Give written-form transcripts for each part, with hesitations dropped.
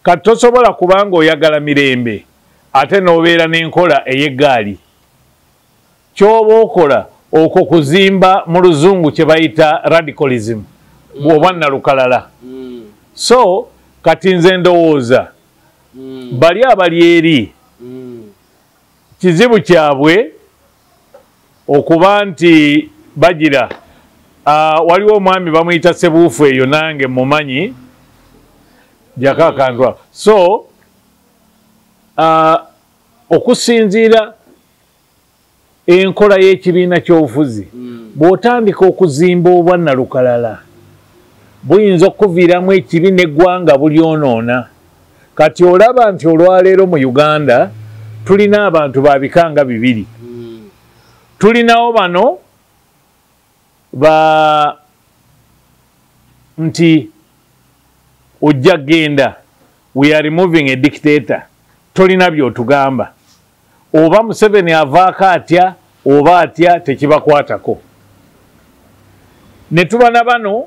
Kati tosobola kubanga oyagala mirembe ate n'obeera n'enkola ey'eggaali. Ky'oba okola okwo kuzimba mu luzungu kye bayita radicalism, bw'oba nnalukalala. So kati nze ndowooza bali abali eri kizibu kyabwe okuba nti bagira. Waliwo omwami bamuyita Sebuufu, eyo nange mumanyi jakakandwa. So okusinziira enkola y'ekibiina ky'obufuzi, bw'otandika okuzimba obwannalukalala buyinza okuviiramu ekibi n'eggwanga bulyonoona. Kati olaba nti olwaleero mu Uganda tulina abantu ba bika nga bibiri. Tulinawo bano ba nti ojja genda, we are removing a dictator, tolina by'otugamba, oba Museveni avaako atya oba atya tekibakwatako. Ne tuba na bano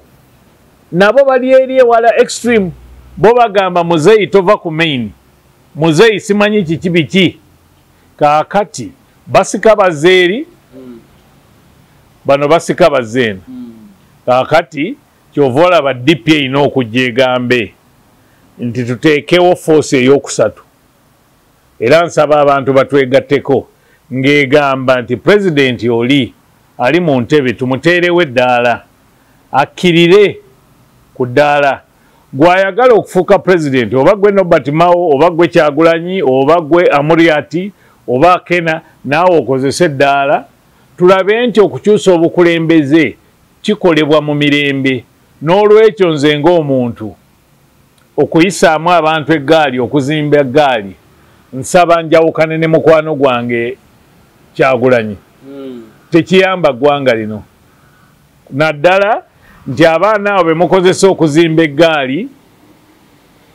nabo bali eri ewala extreme, bo bagamba muzeeyi tova ku main, muzeeyi simanyi kiki biki. Kaakati basika bazeeri bano, basika bazeeno. Kaakati kyova olaba DP erina okujja egambe nti tuteekewo force ey'okusatu, era nsaba abantu batwegatteko ng'egamba nti pulezidenti oli ali mu ntebe tumuteerewo eddaala, akkirire ku ddaala. Gwayagala okufuuka pulezidenti, oba gwe Norbert Mao, oba gwe Kyagulanyi, oba gwe Amuriat, oba Akena, naawe okozese eddaala, tulabe nti okukyusa obukulembeze kikolebwa mu mirembe. N'olwekyo nze ng'omuntu okuyisaamu abantu eggaali, okuzimba eggaali, nsaba njawukane ne mukwano gwange Kyagulanyi. Tekiyamba ggwanga lino, naddala nti abaana abo be mukozesa okuzimba eggaali,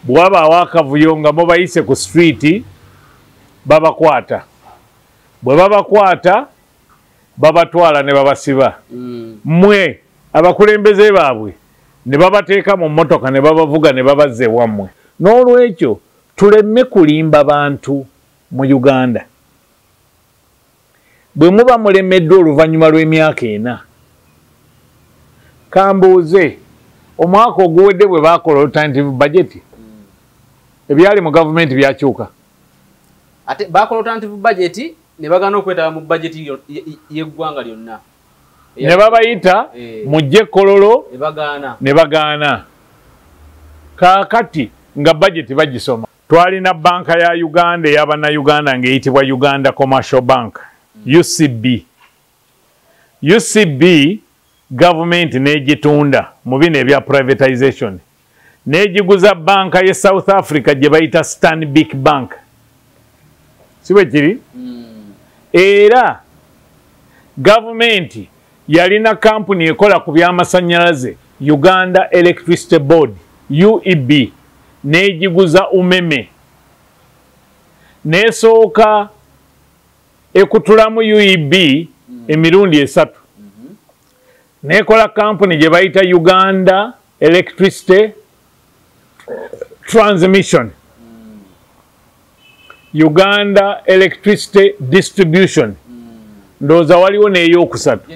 bw'wabaawo akavuyo nga mubayise ku street, babakwata. Bwe babakwata babatwala ne babasiba. Mmwe abakulembeze baabwe ne babateeka mu mmotoka ne babavuga ne babazza ewammwe. N'olwekyo tuleme kulimba bantu mu Uganda. Bwe muba mulemeddwa oluvannyuma lw'emyaka 4, kambuuze, omwaka oguwedde bwe baakola alternative budget, ebyali mu gavumenti byakyuka? Ate bakola alternative budget ne bagaana okwetaba mu budget y'eggwanga lyonna. Ne babayita mujje Kololo ne bagaana. Ne bagaana. Kaakati nga budget bagisoma, twalina banka ya Uganda ey'abannayuganda ng'eyitibwa Uganda Commercial Bank, UCB. UCB gavumenti n'egitunda mu bino ebya privatization, n'egiguza banka ye South Africa gye bayita Stanbic Bank, si bwe kiri? Era gavumenti yalina kampuni ekola ku byamasannyalaze, Uganda Electricity Board, UEB, n'egiguza Umeme. N'esooka ekutulamu UEB emirundi 3, n'ekola kampuni gye bayita Uganda Electricity Transmission, Uganda Electricity Distribution, ndowooza waliwo n'eyokusatu.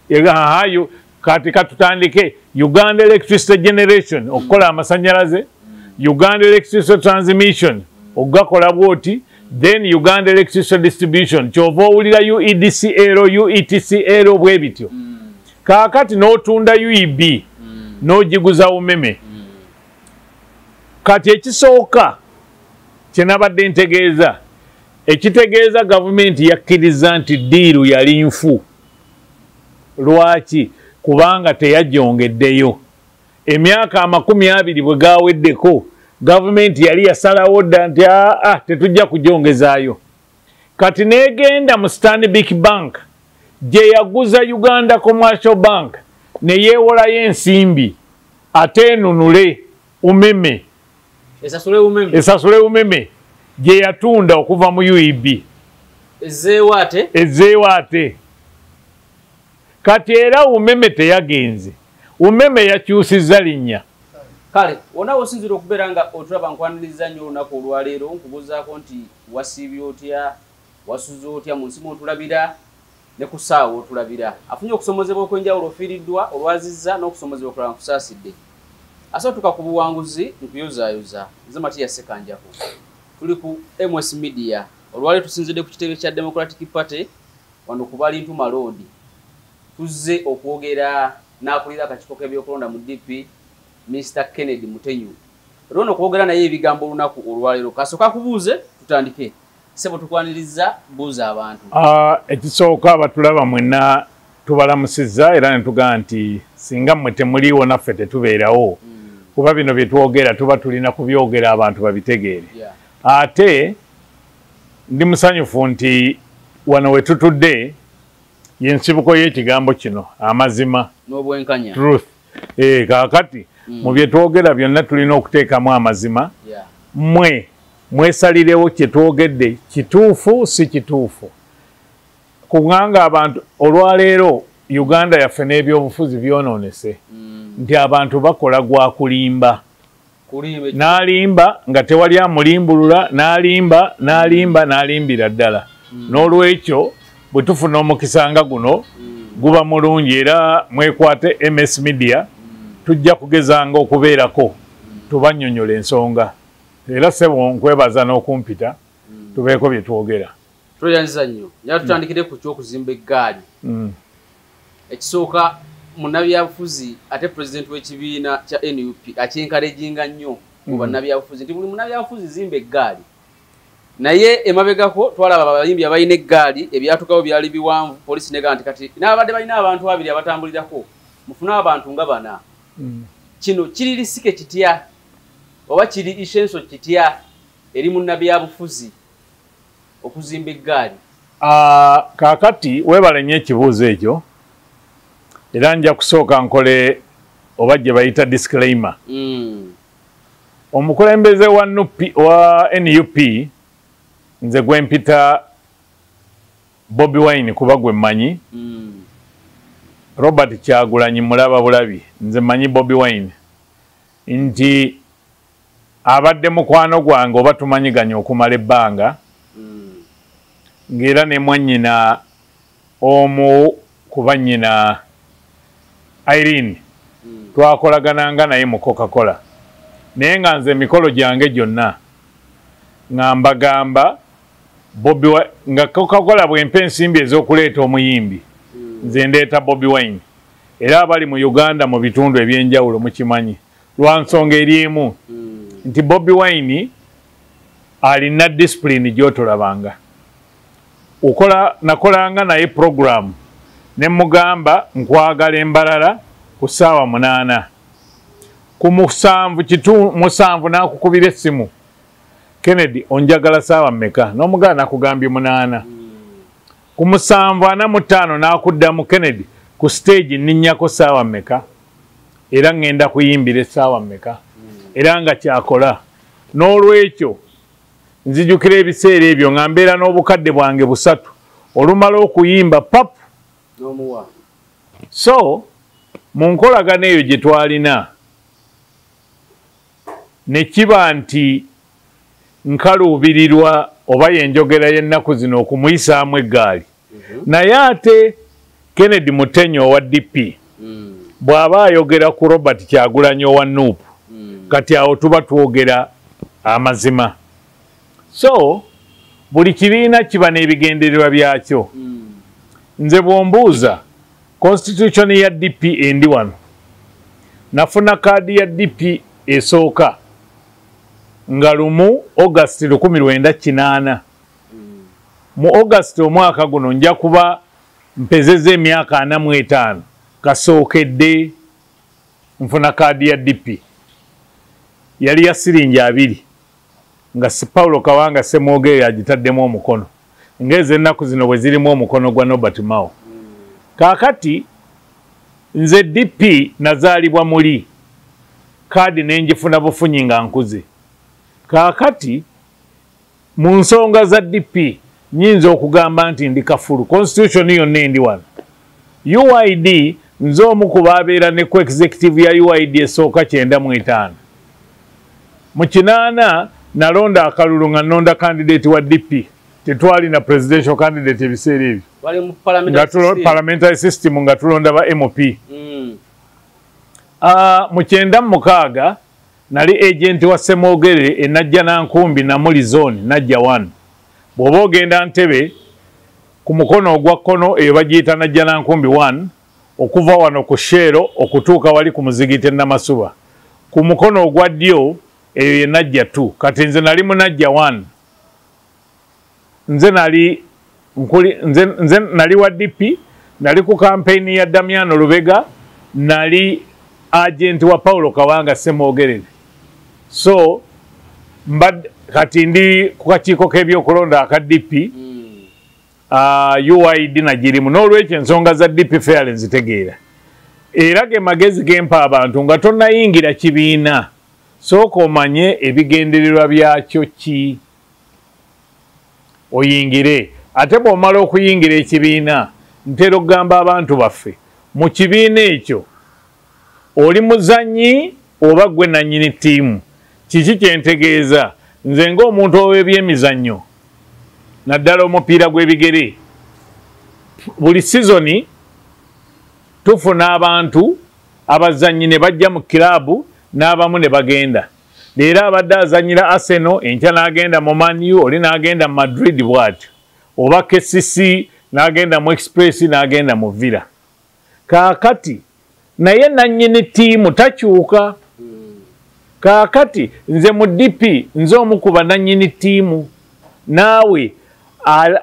Generation. Kati katutandike Uganda Electricity Generation okukola amasannyalaze, Uganda Electricity Transmission okugakola bwoti, then Uganda Electricity Distribution. Kyova owulira UEDCL, UETCL, bwe bityo. Kaakati n'otunda UEB n'ogiguza Umeme. Kati ekisooka kye nabadde ntegeeza, ekitegeeza gavumenti yakkiriza nti deal yali nfu. Lwaki? Kubanga teyagyongeddeyo. Emyaka 20 bwe gaweddeko, gavumenti yali yasalawo dda nti aa, tetujja kugyongezaayo. Kati n'egenda mu Stanbic Bank gye yaguza Uganda Commercial Bank, ne yeewolayo ensimbi ate enunule Umeme. Esasule Umeme. Esasule Umeme gye yatunda okuva mu UEB. Ezzeewo ate? Ezzeewo ate. Kati era Umeme teyagenze, Umeme yakyusizza linnya. Kale wonna wosinzira okubeera nga otulaba, nkwaniriza nnyo olunaku olwaleero. Nkubuuzaako nti wasiibye otya, wasuze otya mu nsi mwotulabira ne ku ssaawa otulabira? Afunye okusomozebwa okw'enjawulo, ofiiriddwa, olwazizza n'okusomozebwa okulala, nkusaasidde. Asootuka ku buwanguzi, nkuyozaayoza. Nze Matiya Ssekanjako, tuli ku MS Media. Olwaleero tusinzidde ku kitebe kya Democratic Party wano ku Balintuma Road. Tuzze okwogera n'akulira akakiiko k'ebyokulonda mu DP, Mr Kennedy Mutenyu. Era ono okwogera naye ebigambo olunaku olwaleero, kasooka akubuuze, tutandike. Sebo, tukwaniriza, buuza abantu. Ekisooka, abatulaba mwenna tubalamusizza, era ne tugamba nti singa mmwe temuliiwo naffe tetubeerawo, kuba bino bye twogera tuba tulina kubyogera abantu babitegeere. Ate ndi musanyufu nti wano we tutudde yensibuko y'ekigambo kino, amazima n'obwenkanya, truth. Kaakati mu bye twogera byonna tulina okuteekamu amazima. Mmwe mwesalirewo kye twogedde kituufu si kituufu, kubanga abantu olwaleero Uganda yaffe n'ebyobufuzi byonoonese, nti abantu bakola gwa kulimba. Kulimba. N'alimba nga tewali amulimbulula, n'alimba, n'alimba, n'alimbira ddala. N'olwekyo bwe tufuna omukisa nga guno, guba mulungi, era mwekwate MS Media. Tujja kugezanga okubeerako tubannyonnyola ensonga. Era ssebo, nkwebaza n'okumpita tubeeko bye twogera. Tweyanziza nnyo. Njala tutandikire ku kyokuzimba eggaali. Ekisooka, munnabyabufuzi ate pulezidenti w'ekibiina kya NUP akyenkalejinga nnyo mu bannabyabufuzi nti buli munnabyabufuzi zimba eggaali. Naye emabegako twalaba abayimbi abalina eggaali, ebyatukawo byali biwanvu, polisi negamba nti kati n'abadde balina abantu abiri abatambulirako, mufune abantu nga bana. Kino kiri risky kitya oba kiri essential kitya eri munnabyabufuzi okuzimba eggaali? Kaakati weebale nnyo ekibuuzo ekyo, era nja kusooka nkole oba gye bayita disclaimer. Omukulembeze wa NUP, wa NUP, nze gwe mpita Bobi Wine kuba gwe mmanyi. Robert Kyagulanyi mulaba bulabi, nze mmanyi Bobi Wine nti abadde mukwano gwange oba tumanyiganye okumala ebbanga, ng'era ne mwannyina, omu ku bannyina Irene, twakolagananga naye mu Coca-Cola. Naye nga nze emikolo gyange gyonna nga mbagamba Bobi, nga Coca-Cola bwempa ensimbi ez'okuleeta omuyimbi, nze ndeeta Bobi Wine. Era abali mu Uganda mu bitundu ebyenjawulo mukimanyi, lwa nsonga eri emu, nti Bobi Wine alina discipline gy'otolabanga. Okola nakolanga naye program ne mugamba nkwagala embalala ku ssaawa 8, ku 7 7 n'akukubira essimu, "Kennedy, onjagala ssaawa mmeka?" N'omugamba nakugambye 8. Ku 7:45 n'akuddamu, "Kennedy, ku stage nninnyako ssaawa mmeka era ŋŋenda kuyimbira essaawa mmeka?" Era nga kyakola. N'olwekyo nzijukira ebiseera ebyo nga mbeera n'obukadde bwange busatu, olumala okuyimba pap n'omuwa. So mu nkolagano eyo gye twalina, ne kiba nti nkaluubirirwa oba yenjogera y'ennaku zino okumuyisaamu eggaali. Naye ate Kennedy Mutenyo owa DP bw'aba ayogera ku Robert Kyagulanyi owa NUP, kati awo tuba twogera amazima. So buli kibiina kiba n'ebigendererwa byakyo. Nze bw'ombuuza constitution ya DP endi wano, nafuna kaadi ya DP esooka nga 1 August 1980. Mu August omwaka guno nja kuba mpezeza emyaka 45 kasookedde nfuna kaadi ya DP. Yali ya siringi 20, nga si Paulo Kawanga Ssemwogerere agitaddemu omukono, ng'ezo ennaku zino bwe zirimu omukono gwa Norbert Mao. Kaakati nze DP nazaalibwa muli, kaadi nenjifuna bufunyi nga nkuze. Kaakati mu nsonga za DP nyinza okugamba nti ndi kafulu. Constitution yonna endi wano. UYD, nze omu ku baabeera ne ku executive ya UYD esooka 95. Mu 80 nalonda akalulu nga nonda candidate wa DP. Tetwalina presidential candidate ebiseera ebyo. Wali mu parliamentary system nga tulonda ba MP. Mu 96 nali agent wa Ssemwogerere e Najjanankumbi Namuli zone Najja 1. Bw'oba ogenda Ntebe ku mukono ogwa kkono eyo bagiyita Najjanankumbi 1, okuva wano ku Shero okutuuka wali ku muzigiti Namasuba. Ku mukono ogwa ddyo eyo ye Najja 2. Kati nze nali mu Najja 1. Nze nali wa DP, nali ku campaign ya Damiano Lubega, nali agent wa Paulo Kawanga Ssemwogerere. So kati ndi ku kakiiko k'ebyokulonda aka DP, UYD nagirimu. N'olwekyo ensonga za DP fair nzitegeera. Era ge magezi gempa abantu nga tonnayingira kibiina, sooka omanye ebigendererwa byakyo ki oyingire. Ate bw'omala okuyingira ekibiina, ntera okugamba abantu baffe mu kibiina ekyo oli muzannyi oba gwe nannyini ttiimu. Kiki kye ntegeeza? Nze ng'omuntu ow'ebyemizannyo, naddala omupiira gw'ebigere, buli sizoni tufuna abantu abazannyi ne bajja mu kiraabu n'abamu ne bagenda. Leero abadde azannyira Arsenal, enkya n'agenda mu Man U, oli n'agenda mu Madrid bw'atyo, oba KCC n'agenda mu Express n'agenda mu Villa. Kaakati naye nannyini ttiimu takyuka. Kaakati nze mu DP nze omu ku bannannyini ttiimu, naawe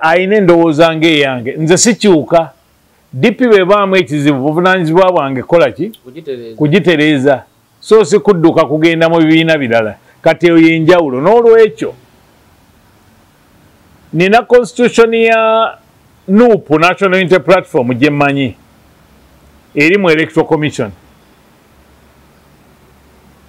ayina endowooza ng'eyange, nze sikyuka. DP bw'ebaamu ekizibu buvunaanyizibwa bwange kukola ki? Kugitereeza. So si kudduka kugenda mu bibiina birala. Kati eyo y'enjawulo. N'olwekyo nina constitution ya NUP, National Unity Platform, gye mmanyi eri mu Electoral Commission.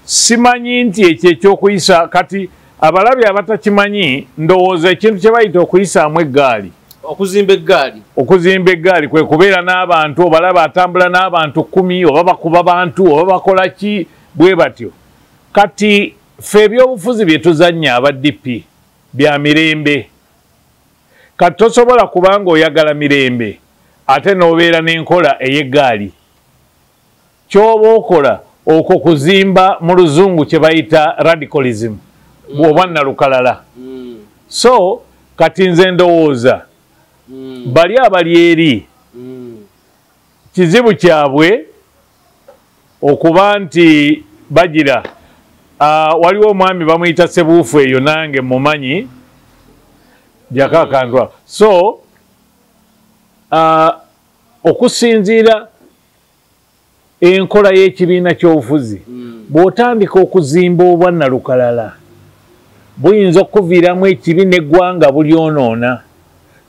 Simanyi nti ekyo ekyokuyisa, kati abalabi abatakimanyi ndowooza ekintu kye bayita okuyisaamu eggaali, okuzimba eggaali. Okuzimba eggaali kwe kubeera n'abantu, obalaba atambula n'abantu 10, oba bakuba bantu, oba bakola ki bwe batyo. Kati ffe ebyobufuzi bye tuzannya aba DP bya mirembe. Kati tosobola kubanga oyagala mirembe ate n'obeera n'enkola ey'eggaali. Ky'oba okola okwo kuzimba mu luzungu kye bayita radicalism, bw'oba nnalukalala. So kati nze ndowooza bali abali eri kizibu kyabwe okuba nti bagira. Waliwo omwami bamuyita Sebuufu, eyo nange mumanyi jakakandwa. So okusinziira enkola y'ekibiina ky'obufuzi, bw'otandika okuzimba obwannalukalala buyinza okuviiramu ekibi n'eggwanga bulyonoona.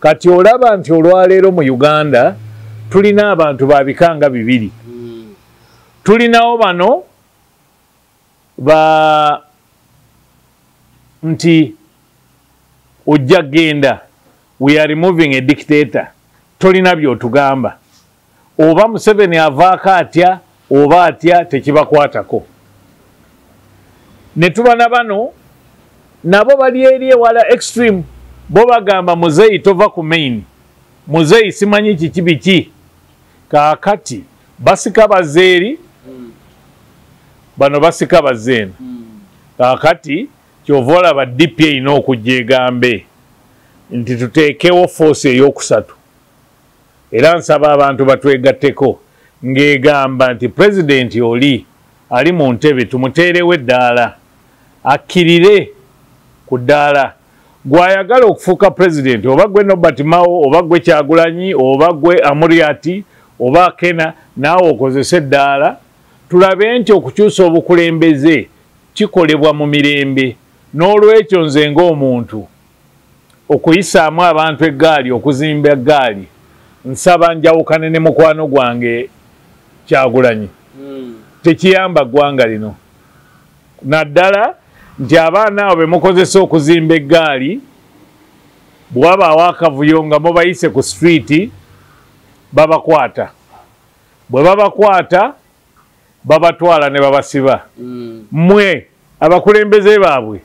Kati olaba nti olwaleero mu Uganda tulina abantu ba bika nga bibiri. Tulinawo bano ba nti ojja genda, we are removing a dictator, tolina by'otugamba, oba Museveni avaako atya oba atya tekibakwatako. Ne tuba na bano nabo bali eri ewala extreme, bo bagamba muzeeyi tova ku main, muzeeyi simanyi kiki biki. Kaakati basika bazeeri, bano basika bazeeno. Kaakati kyova olaba DP erina okujja egambe nti tuteekewo force eyokusatu. Era nsaba abantu batwegatteko ng'egamba nti pulezidenti oli ali mu ntebe tumuteerewo eddaala, akkirire ku ddaala. Gw'ayagala okufuuka pulezidenti, oba gwe Norbert Mao, oba gwe Kyagulanyi, oba gwe Amuriat, oba Akena, naawe okozese eddaala, tulabe nti okukyusa obukulembeze kikolebwa mu mirembe. N'olwekyo nze ng'omuntu okuyisaamu abantu eggaali, okuzimba eggaali, nsaba njawukane ne mukwano gwange Kyagulanyi. Tekiyamba ggwanga lino, naddala nti abaana abo be mukozesa okuzimba eggaali bw'wabaawo akavuyo nga mubayise ku street babakwata. Bwe babakwata babatwala ne babasiba. Mmwe Abakulembeze baabwe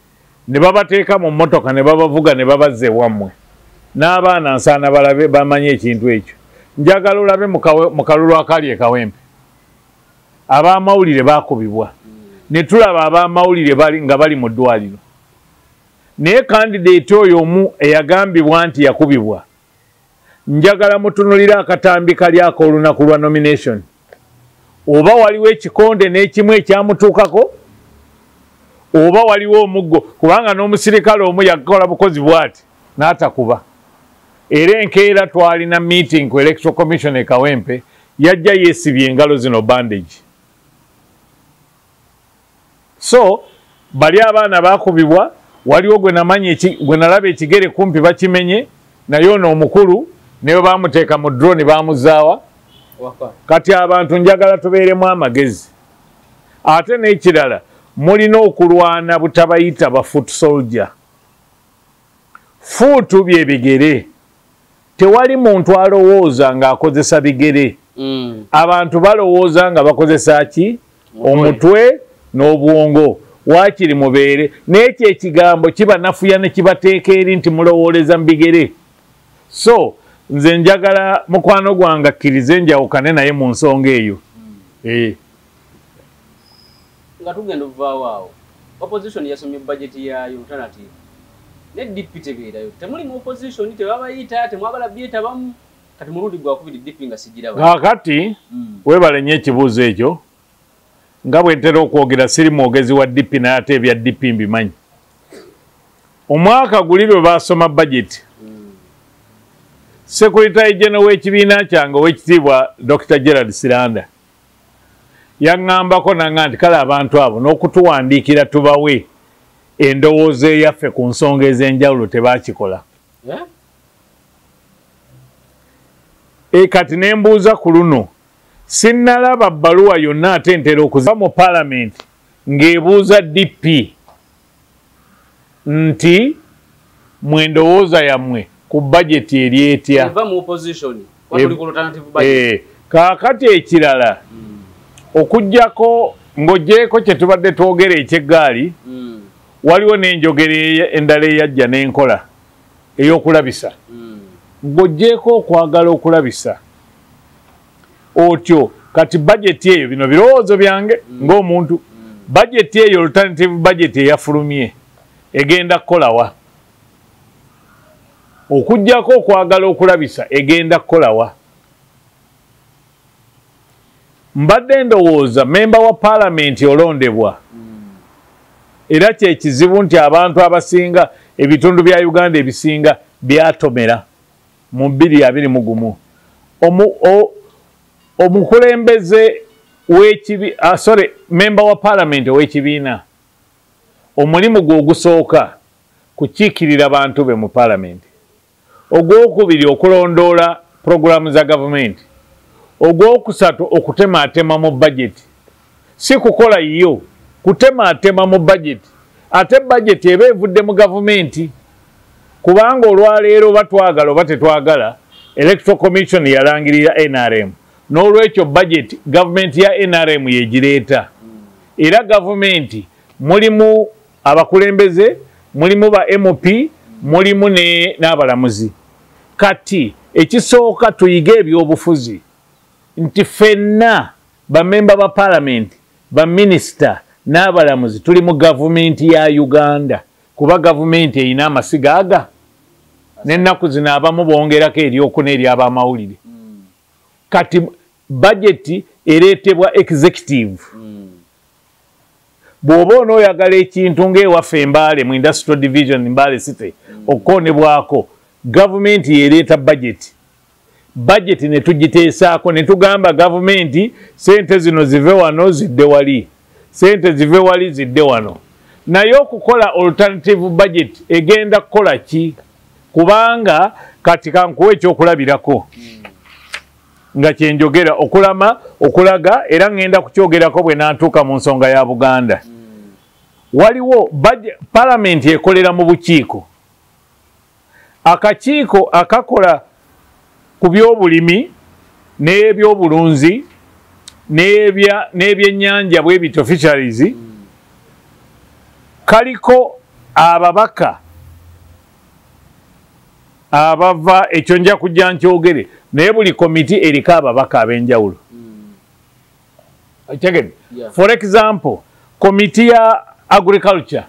ne babateeka mu mmotoka ne babavuga ne babazza ewammwe. N'abaana nsaana balabe bamanye ekintu ekyo. Njagala olabe mu kalulu akali e Kawempe. Ab'amawulire baakubibwa. Ne tulaba ab'amawulire bali nga bali mu ddwaliro. Naye kandidate oyo omu eyagambibwa nti yakubibwa. Njagala mutunulire akatambi kali ak'olunaku lwa nomination. Oba waliwo ekikonde n'ekimu ekyamutuukako, oba waliwo omuggo, kubanga n'omusirikale omu yakola bukozi bw'ati n'atakuba. Era enkeera twalina meeting ku Electoral Commission e Kawempe, yajja yeesibye engalo zino bandage. So bali abaana baakubibwa, waliwo gwe namanya gwe nalaba ekigere kumpi bakimenye, naye ono omukulu naye baamuteeka mu drone baamuzaawa. Kati abantu njagala tubeeremu amagezi. Ate n'ekirala, mulina okulwana butabayita ba foot soldier. Foot bye bigere. Tewali muntu alowooza ng'akozesa bigere. Abantu balowooza nga bakozesa ki? Omutwe n'obwongo. Waakiri mubeere. N'ekyo ekigambo kiba nafuya ne kibateeka eri nti mulowooleza mu bigere. So nze njagala mukwano gwange akkirize njawukane naye mu nsonga eyo. Nga tugenda okuvaawo awo, opposition yasomye budget yaayo alternative. Ne DP tebeerayo. Temuli mu opposition, tebabayita, temwagala byetabamu. Kati mulundi gwakubiri DP nga sigiraba. Kaakati weebale nnyo ekibuuzo ekyo. Nga bwe ntera okwogera siri mwogezi wa DP naye ate ebya DP mbimanyi. Omwaka guli lwe baasoma budget, Secretary General w'ekibiina kyange ow'ekitiibwa Dr. Gerald Siranda yaŋŋambako nanga nti kale abantu abo n'okutuwandiikira tubawe endowooza eyaffe ku nsonga ez'enjawulo tebaakikola. Kati ne mbuuza ku luno, sinnalaba bbaluwa yonna ate ntera okuziba mu paalamenti ng'ebuuza DP nti mwe endowooza yammwe ku bajeti eri etya. Kaakati ekirala, okuggyako ng'oggyeeko kye tubadde twogera eky'eggaali, waliwo n'enjogera endala eyajja n'enkola ey'okulabisa. Ng'oggyeeko okwagala okulabisa otyo, kati bajeti eyo, bino birowoozo byange ng'omuntu, bajeti eyo alternative budget eyafulumye egenda kukolawa? Okuggyako okwagala okulabisa egenda kukolawa? Mbadde ndowooza memba wa paalamenti olondebwa. Era kyekizibu nti abantu abasinga ebitundu bya Uganda ebisinga byatomera mu 2021. Omukulembeze w'ekibi, sorry, memba wa paalamenti ow'ekibiina, omulimu gwe ogusooka kukiikirira bantu be mu paalamenti. Ogwokubiri okulondoola puroguramu za gavumenti. Ogwokusatu okutemaatema mu bajeti. Si kukola yo, kutemaatema mu bajeti. Ate bajeti eba evudde mu gavumenti. Kubanga olwaleero oba twagala oba tetwagala, Electoral Commission yalangirira NRM. N'olwekyo bajeti gavumenti ya NRM yegireeta. Era gavumenti mulimu abakulembeze, mulimu ba MP, mulimu n'abalamuzi. Kati ekisooka tuyige ebyobufuzi nti ffenna bamemba ba paalamenti, baminisita n'abalamuzi tuli mu gavumenti ya Uganda, kuba gavumenti erina amasiga aga n'ennaku zino abamu bongerako eryokuna ery'abamawulire. Kati bajeti ereetebwa executive. Bw'oba onooyagala ekintu ng'ewaffe Mbale mu Industrial Division Mbale City okukoonebwako, gavumenti yereeta bajeti. Bajeti ne tugiteesaako ne tugamba gavumenti sente zino zive wano zidde wali, sente zive wali zidde wano. Naye okukola alternative budget egenda kukola ki? Kubanga kati kankuwa ekyokulabirako nga kyenjogera okulama okulaga, era ngenda kukyogerako bwe naatuuka mu nsonga ya Buganda. Waliwo palamenti ekolera mu bukiiko. Akakiiko akakola ku byobulimi n'ebyobulunzi n'ebyennyanja bwe bityo fisheries, Kaliko ababaka abava, ekyo nja kujja nkyogere, naye buli komiti eriko ababaka ab'enjawulo. Okitegedde? Yeah. For example, komiti ya agriculture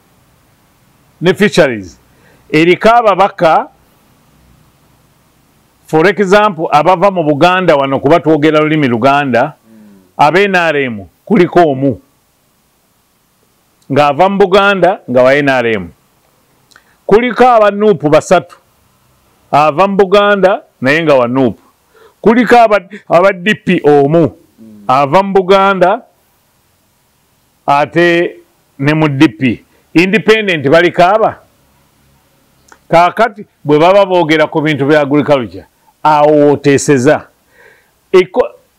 ne fisheries eriko ababaka, for example, abava mu Buganda wano, kuba twogera lulimi Luganda, abe NRM kuliko omu ng'ava mu Buganda nga wa NRM. Kuliko aba NUP 3 ava mu Buganda naye nga wa NUP. Kuliko aba DP omu ava mu Buganda ate ne mu DP. Independent baliko aba. Kaakati bwe baba boogera ku bintu bya agriculture, awo wooteeseza.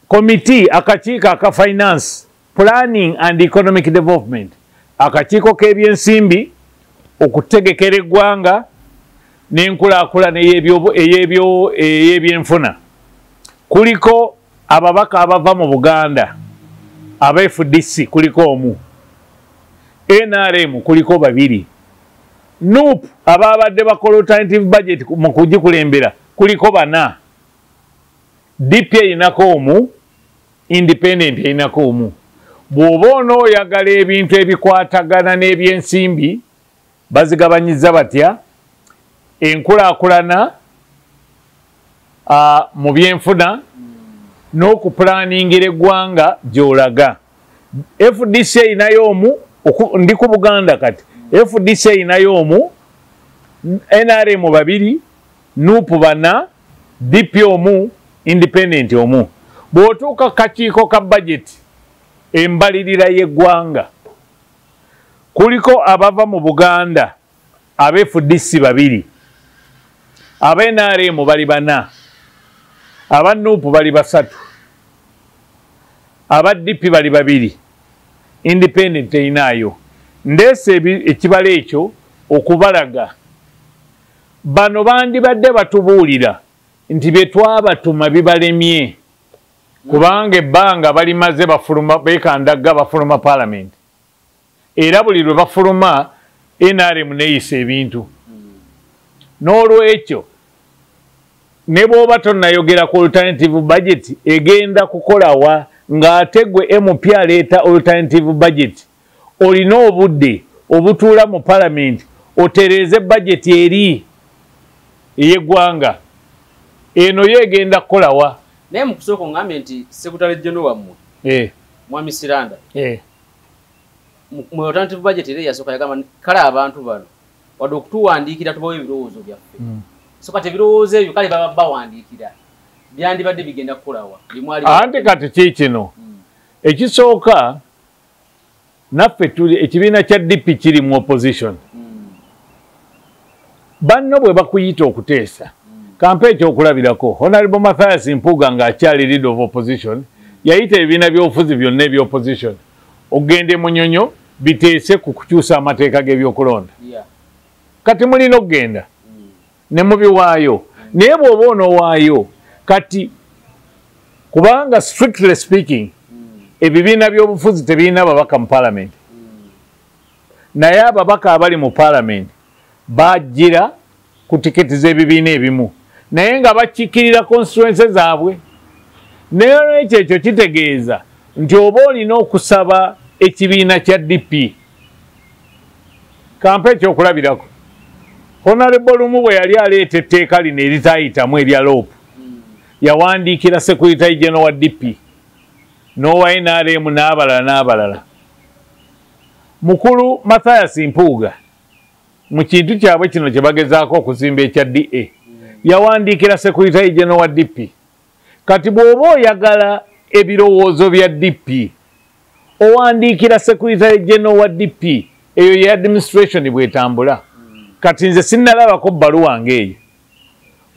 Komiti, akakiiko aka finance, planning and economic development, akakiiko k'ebyensimbi, okutegekera eggwanga n'enkulaakulana ey'ebyenfuna. Kuliko ababaka abava mu Buganda, aba FDC kuliko omu, NRM kuliko 2, NUP ababadde bakola alternative budget mu kugikulembera kuliko 4, DP erinako omu, independent erinako omu. Bw'oba onooyagala ebintu ebikwatagana n'ebyensimbi, bazigabanyiza batya? Enkulaakulana mu byenfuna n'okupulaningira eggwanga gy'olaga. FDC erinayo omu, ndi ku Buganda kati. FDC erinayo omu, NRM 2, NUP 4, DP omu, independent omu. Bw'otuuka kakiiko ka budget, embalirira y'eggwanga, kuliko abava mu Buganda aba FDC 2, aba NRM bali 4, aba NUP bali 3, aba DP bali 2, independent erinayo. Ndeese ekibalo ekyo okubalaga bano bandibadde batubuulira nti bye twabatuma bibalemye, kubanga ebbanga balimaze bafuluma, beekandagga bafuluma parliament, era buli lwe bafuluma NRM neeyisa ebintu. N'olwekyo ne bw'oba tonnayogera ku alternative budget egenda kukolawa, ng'ate gwe MP aleeta alternative budget olina obudde obutuula mu parliament otereeze budget eri ey'eggwanga, eno yo egenda kukolawa. Naye mu kusooka ongambye nti Secretary General wammwe Mwami Siranda mu alternative budget era yasooka yagamba kale abantu bano wadde okutuwandiikira tubawe ebirowoozo byaffe. So kati ebirowoozo ebyo kale baba bawandiikira byandibadde bigenda kukolawa. Ante kati ki kino ekisooka, naffe tuli ekibiina kya DP kiri mu opposition. Banno bwe bakuyita okuteesa, kampe ekyokulabirako, Honorable Mathias Mpuuga ng'akyali leader of opposition yayita ebibiina by'obufuzi byonna eby'opposition okugenda e Munyonyo biteese ku kukyusa amateeka g'ebyokulonda. Kati mulina okugenda ne mubiwaayo, naye bw'oba onoowaayo kati, kubanga strictly speaking ebibiina by'obufuzi tebirina babaka mu parliament, naye ababaka abali mu parliament bajjira ku tiketi z'ebibiina ebimu, naye nga bakiikirira constituency zaabwe. Naye olwekyo ekyo kitegeeza nti oba olina okusaba ekibiina kya DP. Kampe ekyokulabirako, Honorable Lumu bwe yali aleeta etteeka lino eritaayitamu erya LOP, yawandiikira Secretary General wa DP n'owa NRM n'abalala n'abalala. Mukulu Mathias Mpuuga mu kintu kyabwe kino kye bagezaako okuzimba ekya DA yawandiikira Secretary General wa DP. Kati bw'oba oyagala ebirowoozo bya DP owandiikira Secretary General wa DP, eyo ye administration bw'etambula. Kati nze sinnalabako bbaluwa ng'eyo,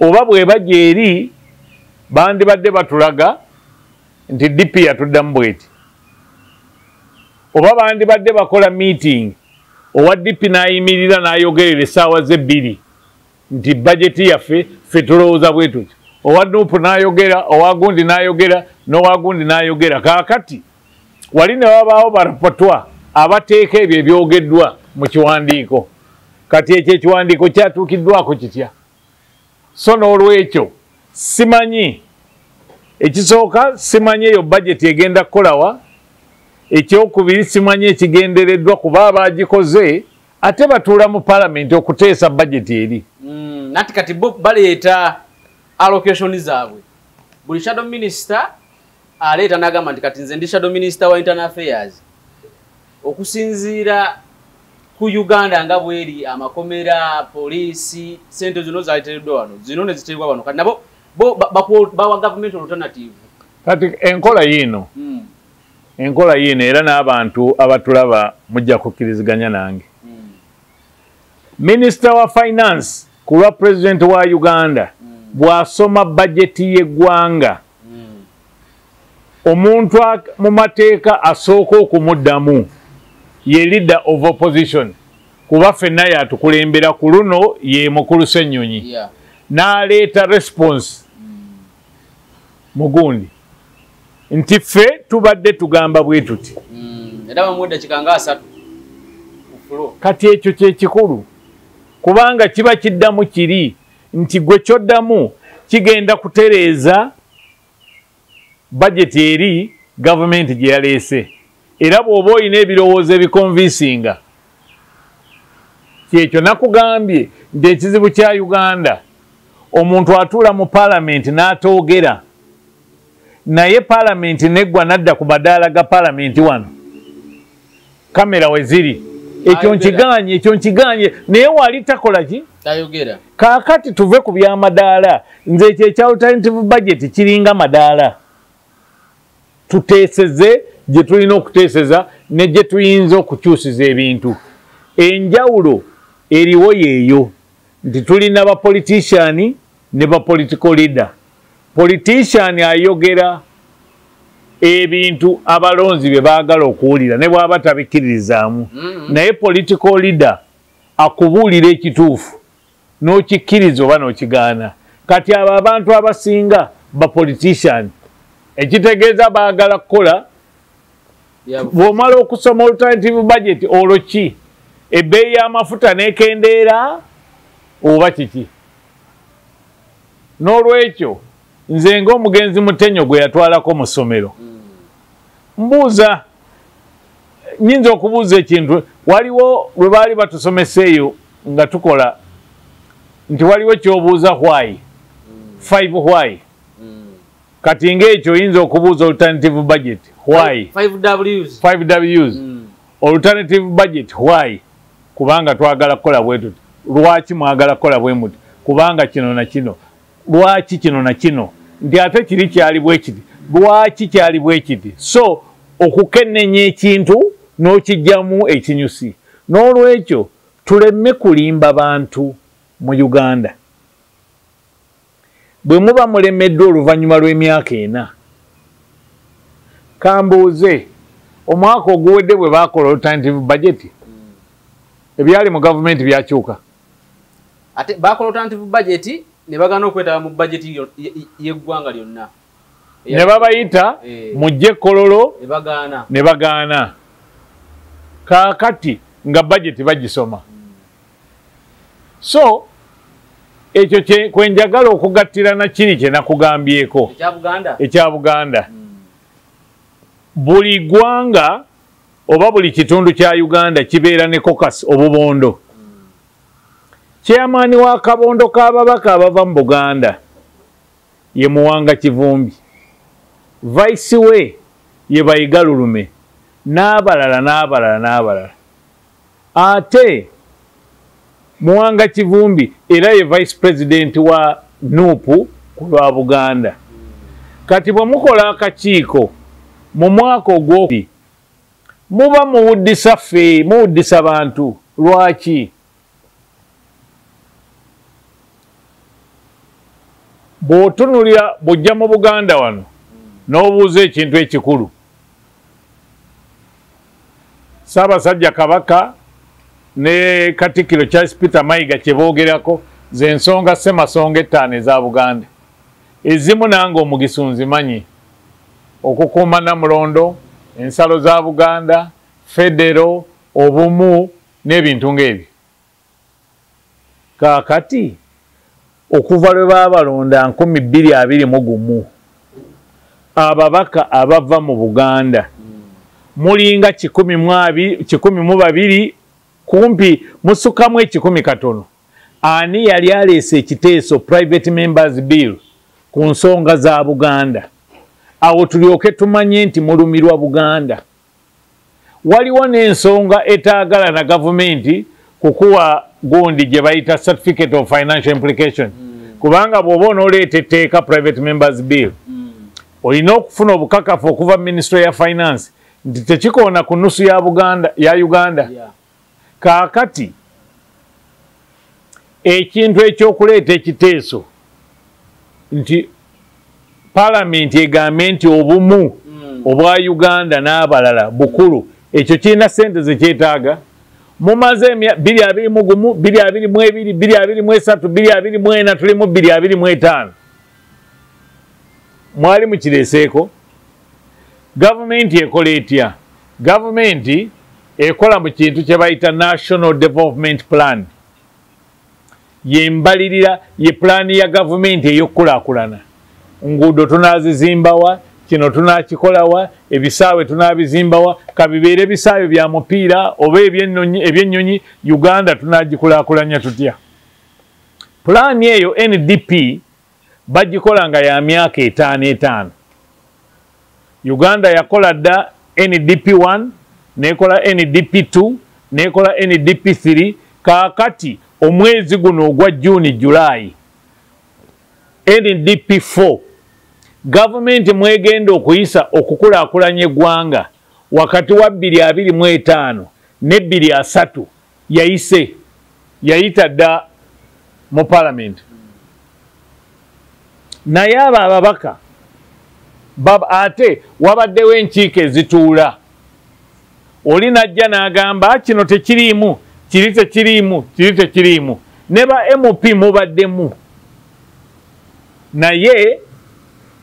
oba bw'eba gy'eri bandibadde batulaga nti DP yatuddamu bw'eti, oba bandibadde bakola meeting owa DP n'ayimirira n'ayogerera essaawa ze 2 nti bajeti yaffe ffe tulowooza bwe tutyo, owa NUP n'ayogera, owa gundi n'ayogera, n'owa gundi n'ayogera. Kaakati wali ne wabaawo barapotwa abateeka ebyo ebyogeddwa mu kiwandiiko. Kati ekyo ekiwandiiko kyatuukiddwako kitya? So n'olwekyo simanyi ekisooka, simanyi eyo bajeti egenda kukolawa. Ekyokubiri, simanyi ekigendereddwa, kuba abagikoze ate batuula mu palamenti okuteesa bajeti eri. Nati kati bo baleeta allocation zaabwe. Buli shadow minister aleeta n'agamba nti kati nze ndi shadow minister wa internal affairs, okusinziira ku Uganda nga bweri, amakomera, poliisi, sente zino zaleetereddwa wano, zino ne ziteekebwa wano. Kati nabo bo bawa government alternative. Kati enkola yiino, enkola yiino, era n'abantu abatulaba mujja kukkiriziganya nange. Minisita wa finance ku lwa president wa Uganda bw'asoma bajeti y'eggwanga, omuntu mu mateeka asooka okumuddamu ye leader of opposition, kuba ffenna yatukulembera. Ku luno ye mukulu Ssennyonyi, n'aleeta response mugundi nti ffe tubadde tugamba bwe tuti. Era bamuwa eddakiika nga 30 ku floor. Kati ekyo kyekikulu, kubanga kiba kiddamu kiri nti gwe kyoddamu kigenda kutereeza bajeti eri gavumenti gye yaleese. Era bw'oba olina ebirowoozo ebiconvincinga, kyekyo nakugambye nti ekizibu kya Uganda, omuntu atuula mu paalamenti n'atoogera, naye paalamenti neggwa n'adda ku madaala ga paalamenti, wano kamera we ziri, ekyo nkiganye, ekyo nkiganye, naye wali takola ki? Tayogera. Kaakati tuve ku byamadaala. Nze ekyo ekya alternative budget kiringa madaala. Tuteeseze gye tulina okuteeseza ne gye tuyinza okukyusiza ebintu. Enjawulo eriwo yeeyo nti tulina ba politician ne ba political leader. Politician ayogera ebintu abalonzi bye baagala okuwulira ne bw'aba tabikkiririzaamu, naye political leader akubuulira ekituufu n'okikkiriza oba n'okigaana. Kati abo abantu abasinga ba politician, ekitegeeza baagala kukola. Bw'omala okusoma alternative budget, olwo ki? Ebbeeyi y'amafuta n'ekendeera oba kiki? N'olwekyo nze ng'omugenzi Mutenyo gwe yatwalako mu ssomero, mbuuza, nyinza okubuuza ekintu. Waliwo lwe baali batusomesa eyo nga tukola nti waliwo kyobuuza why, five why. Kati ng'ekyo oyinza okubuuza alternative budget why. 5 Ws. 5 Ws. Alternative budget why? Kubanga twagala kukola bwe tuti. Lwaki mwagala kukola bwe muti? Kubanga kino na kino. Lwaki kino na kino? Nti ate kiri kyali bwe kiti, lwaki kyali bwe kiti? So okukennenya ekintu n'okijjamu ekinyusi. N'olwekyo tuleme kulimba bantu mu Uganda. Bwe muba mulemeddwa oluvannyuma lw'emyaka 4, kambuuze, omwaka oguwedde bwe baakola alternative budget, ebyali mu gavumenti byakyuka? Ate bakola alternative budget ne bagaana okwetaba mu budget y'eggwanga lyonna. Ne babayita mujje Kololo, ne bagaana. Ne bagaana. Kaakati nga budget bagisoma. So ekyo kwe njagala okugattira na kiri kye nakugambyeko ekya Buganda. Ekya Buganda. Buli ggwanga oba buli kitundu kya Uganda kibeera ne caucus, obubondo. Chairman wa kabondo k'ababaka abava mu Buganda ye Muwanga Kivumbi, vice we ye Bayiga Lulume, n'abalala n'abalala n'abalala. Ate Muwanga Kivumbi era ye vice president wa NUP ku lwa Buganda. Kati bwe mukola akakiiko mu mwaka ogwokubiri, muba muwuddisa ffe, muwuddisa bantu. Lwaki? Bw'otunulira bw'ojja mu Buganda wano n'obuuza ekintu ekikulu, Ssaabasajja Kabaka ne Katikkiro Charles Peter Mayiga kye boogerako ze nsonga ssemasonga 5 eza Buganda. Ezimu nange omugisu nzimanyi: okukuuma Namulondo, ensalo za Buganda, federo, obumu N'ebintu ng'ebyo. Kaakati okuva lwe baabalonda 2021 ababaka abava mu Buganda mulinga 112, kumpi musukamu 100 katono. Ani yali aleese ekiteeso private members bill ku nsonga za Buganda? Awo tulyoke tumanye nti mulumirwa Buganda. Waliwo n'ensonga etaagala na gavumenti kukuwa gundi gye bayita certificate of financial implication. Kubanga bw'oba onooleeta etteeka private members bill, olina okufuna obukakafu okuva ministry ya finance nti tekikoona ku nusu ya Buganda, ya Uganda. Kaakati ekintu ekyokuleeta ekiteeso nti palamenti egambe nti obumu obwa Uganda n'abalala bukulu, ekyo kirina ssente zekyetaaga. Mumaze 2021, 2022, 2023, 2024, tuli mu 2025. Mwali mukireeseeko. Gavumenti ekola etya? Gavumenti ekola mu kintu kye bayita National Development Plan. Yembalirira ye pulaani ya gavumenti ey'okukulaakulana. Nguudo tunaazizimbawa, kino tunaakikolawa, ebisaawe tunaabizimbawa, kabibeere ebisaawe bya mupiira oba ebyennyonyi, Uganda tunaagikulaakulanya tutya? Pulaani eyo NDP bagikola nga ya myaka 5 5. Uganda yakola dda NDP 1, nekola NDP 2, nekola NDP 3. Kaakati omwezi guno ogwa Juni July NDP 4 gavumenti mwegenda okuyisa okukulaakulanya eggwanga wakati wa 2025 ne 2030 yayise, yayita dda mu palamenti. Naye abo ababaka ate wabaddewo enkiiko ezituula, oli najja n'agamba kino tekiriimu, kiri tekiriimu, kiri tekiriimu. Ne ba MP mubaddemu, naye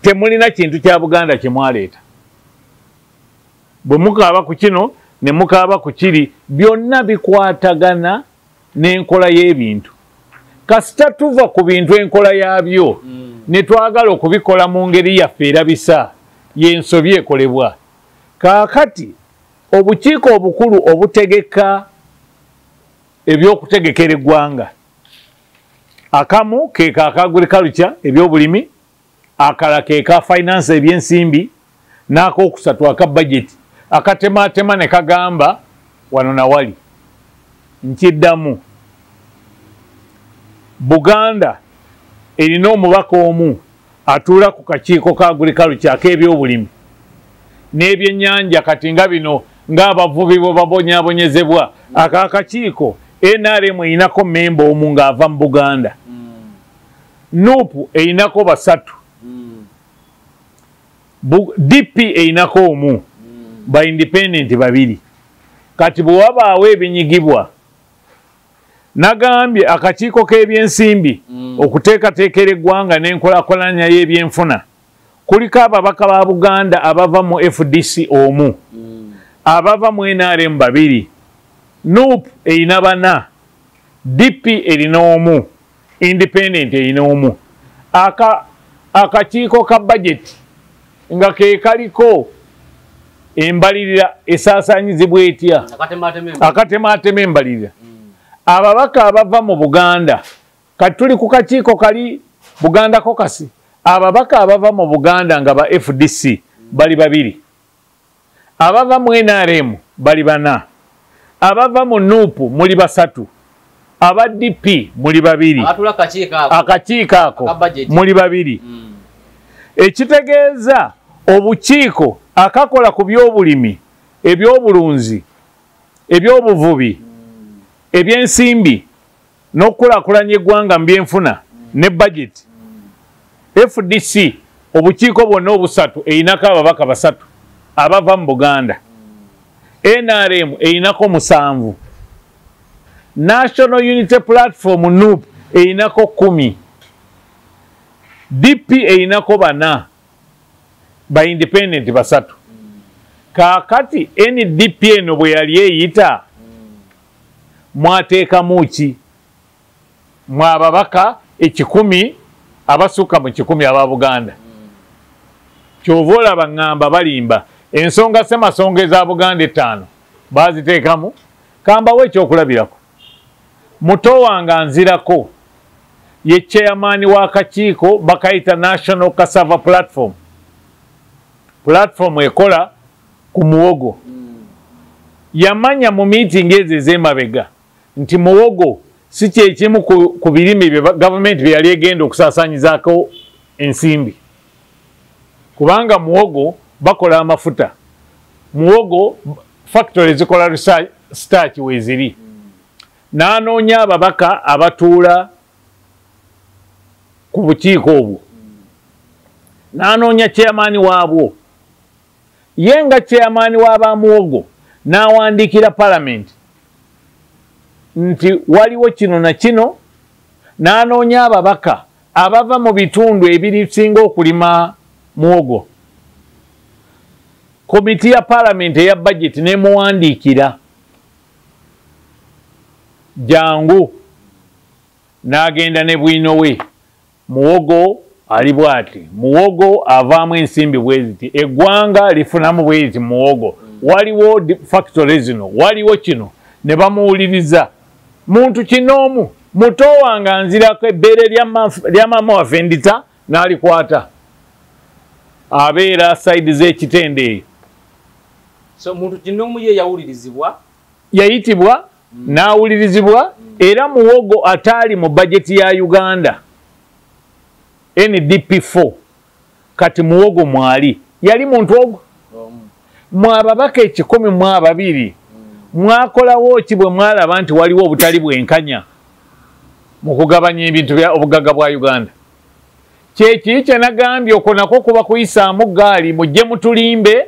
temulina kintu kya Buganda kye mwaleeta. Bwe mukaaba ku kino ne mukaaba ku kiri, byonna bikwatagana n'enkola y'ebintu. Kasita tuva ku bintu enkola yaabyo ne twagala okubikola mu ngeri yaffe erabisa, y'ensobi ekolebwa. Kaakati obukiiko obukulu obutegeka ebyokutegekera eggwanga, akamu keeka aka agriculture ebyobulimi, akala keeka finance ebyensimbi, n'akokusatu aka budget akatematema ne kagamba wano na wali. Nkiddamu, Buganda erina omubaka omu atuula ku kakiiko ka agriculture ak'ebyobulimi n'ebyennyanja. Kati nga bino ng'abavubi bwe babonyaabonyezebwa, ak'akakiiko NRM erinako memba omu ng'ava mu Buganda, NUP erinako 3, DP erinako omu, ba independent 2. Kati bwe wabaawo ebinyigibwa, nagambye akakiiko k'ebyensimbi okuteekateekera eggwanga n'enkulaakulanya y'ebyenfuna kuliko ababaka ba Buganda abava mu FDC omu, abava mu NRM 2, NUP erina 4, DP erina omu, independent erina omu. Akakiiko ka budget nga ke kaliko embalirira esaasaanyizibwa etya, akatematema embalirira, ababaka abava mu Buganda, kati tuli ku kakiiko kali Buganda Caucus, ababaka abava mu Buganda nga ba FDC bali 2, abava mu NRM bali 4, abava mu NUP muli 3, aba DP muli 2, akakiiko ako muli 2. Ekitegeeza obukiiko akakola ku byobulimi, ebyobulunzi, ebyobuvubi, ebyensimbi n'okukulaakulanya eggwanga mu byenfuna ne budget, FDC obukiiko bwonna obusatu erinako ababaka 3 abava mu Buganda, NRM erinako 7, National Unity Platform NUP erinako 10, DP erinako 4, ba independent 3. Kaakati NDP eno bwe yali eyita Mwateekamu ki? Mwe ababaka 100 abasukka mu 100 aba Buganda. Kyova olaba ŋŋamba balimba. Ensonga ssemasonga eza Buganda 5 baaziteekamu. Kambawo ekyokulabirako. Muto wange anzirako ye chairman w'akakiiko bakayita National Cassava Platform. Platform ekola ku muwogo. Yamanya mu meeting ezo ez'emabega nti muwogo si kyekimu ku birime bye gavumenti bye yali egenda okusaasaanyizaako ensimbi. Kubanga muwogo bakola amafuta. Muwogo factory zikola starch weeziri. N'anoonya ababaka abatuula ku bukiiko obwo. N'anoonya chairman waabwo. Ye nga chairman w'abamuwogo n'awandiikira parliament nti waliwo kino na kino, n'anoonya ababaka abava mu bitundu ebirisinga okulima muwogo. Komiti ya parliament eya budget n'emuwandiikira jangu, n'agenda ne bwino we. Muwogo ali bw'ati, muwogo avaamu ensimbi bwe ziti, eggwanga lifunamu bwe liti muwogo, waliwo factory zino, waliwo kino, ne bamuwuliriza. Muntu kinoomu, muto wange anzirako ebbeere lya maama waffe ndita n'alikwata. Abeera side z'ekitende eyo. So muntu kinoomu ye yawulirizibwa? Yayitibwa, n'awulirizibwa, era muwogo ataali mu bajeti ya Uganda NDP4 kati muwogo mwali. Yali muntu ogwo. Mwe ababaka 102 mwakolawo ki bwe mwalaba nti waliwo obutali bwenkanya mu kugabanya ebintu bya obugagga bwa Uganda? Kyeki kye nagambye okwo nakwo kuba kuyisaamu ggaali, mujje mutulimbe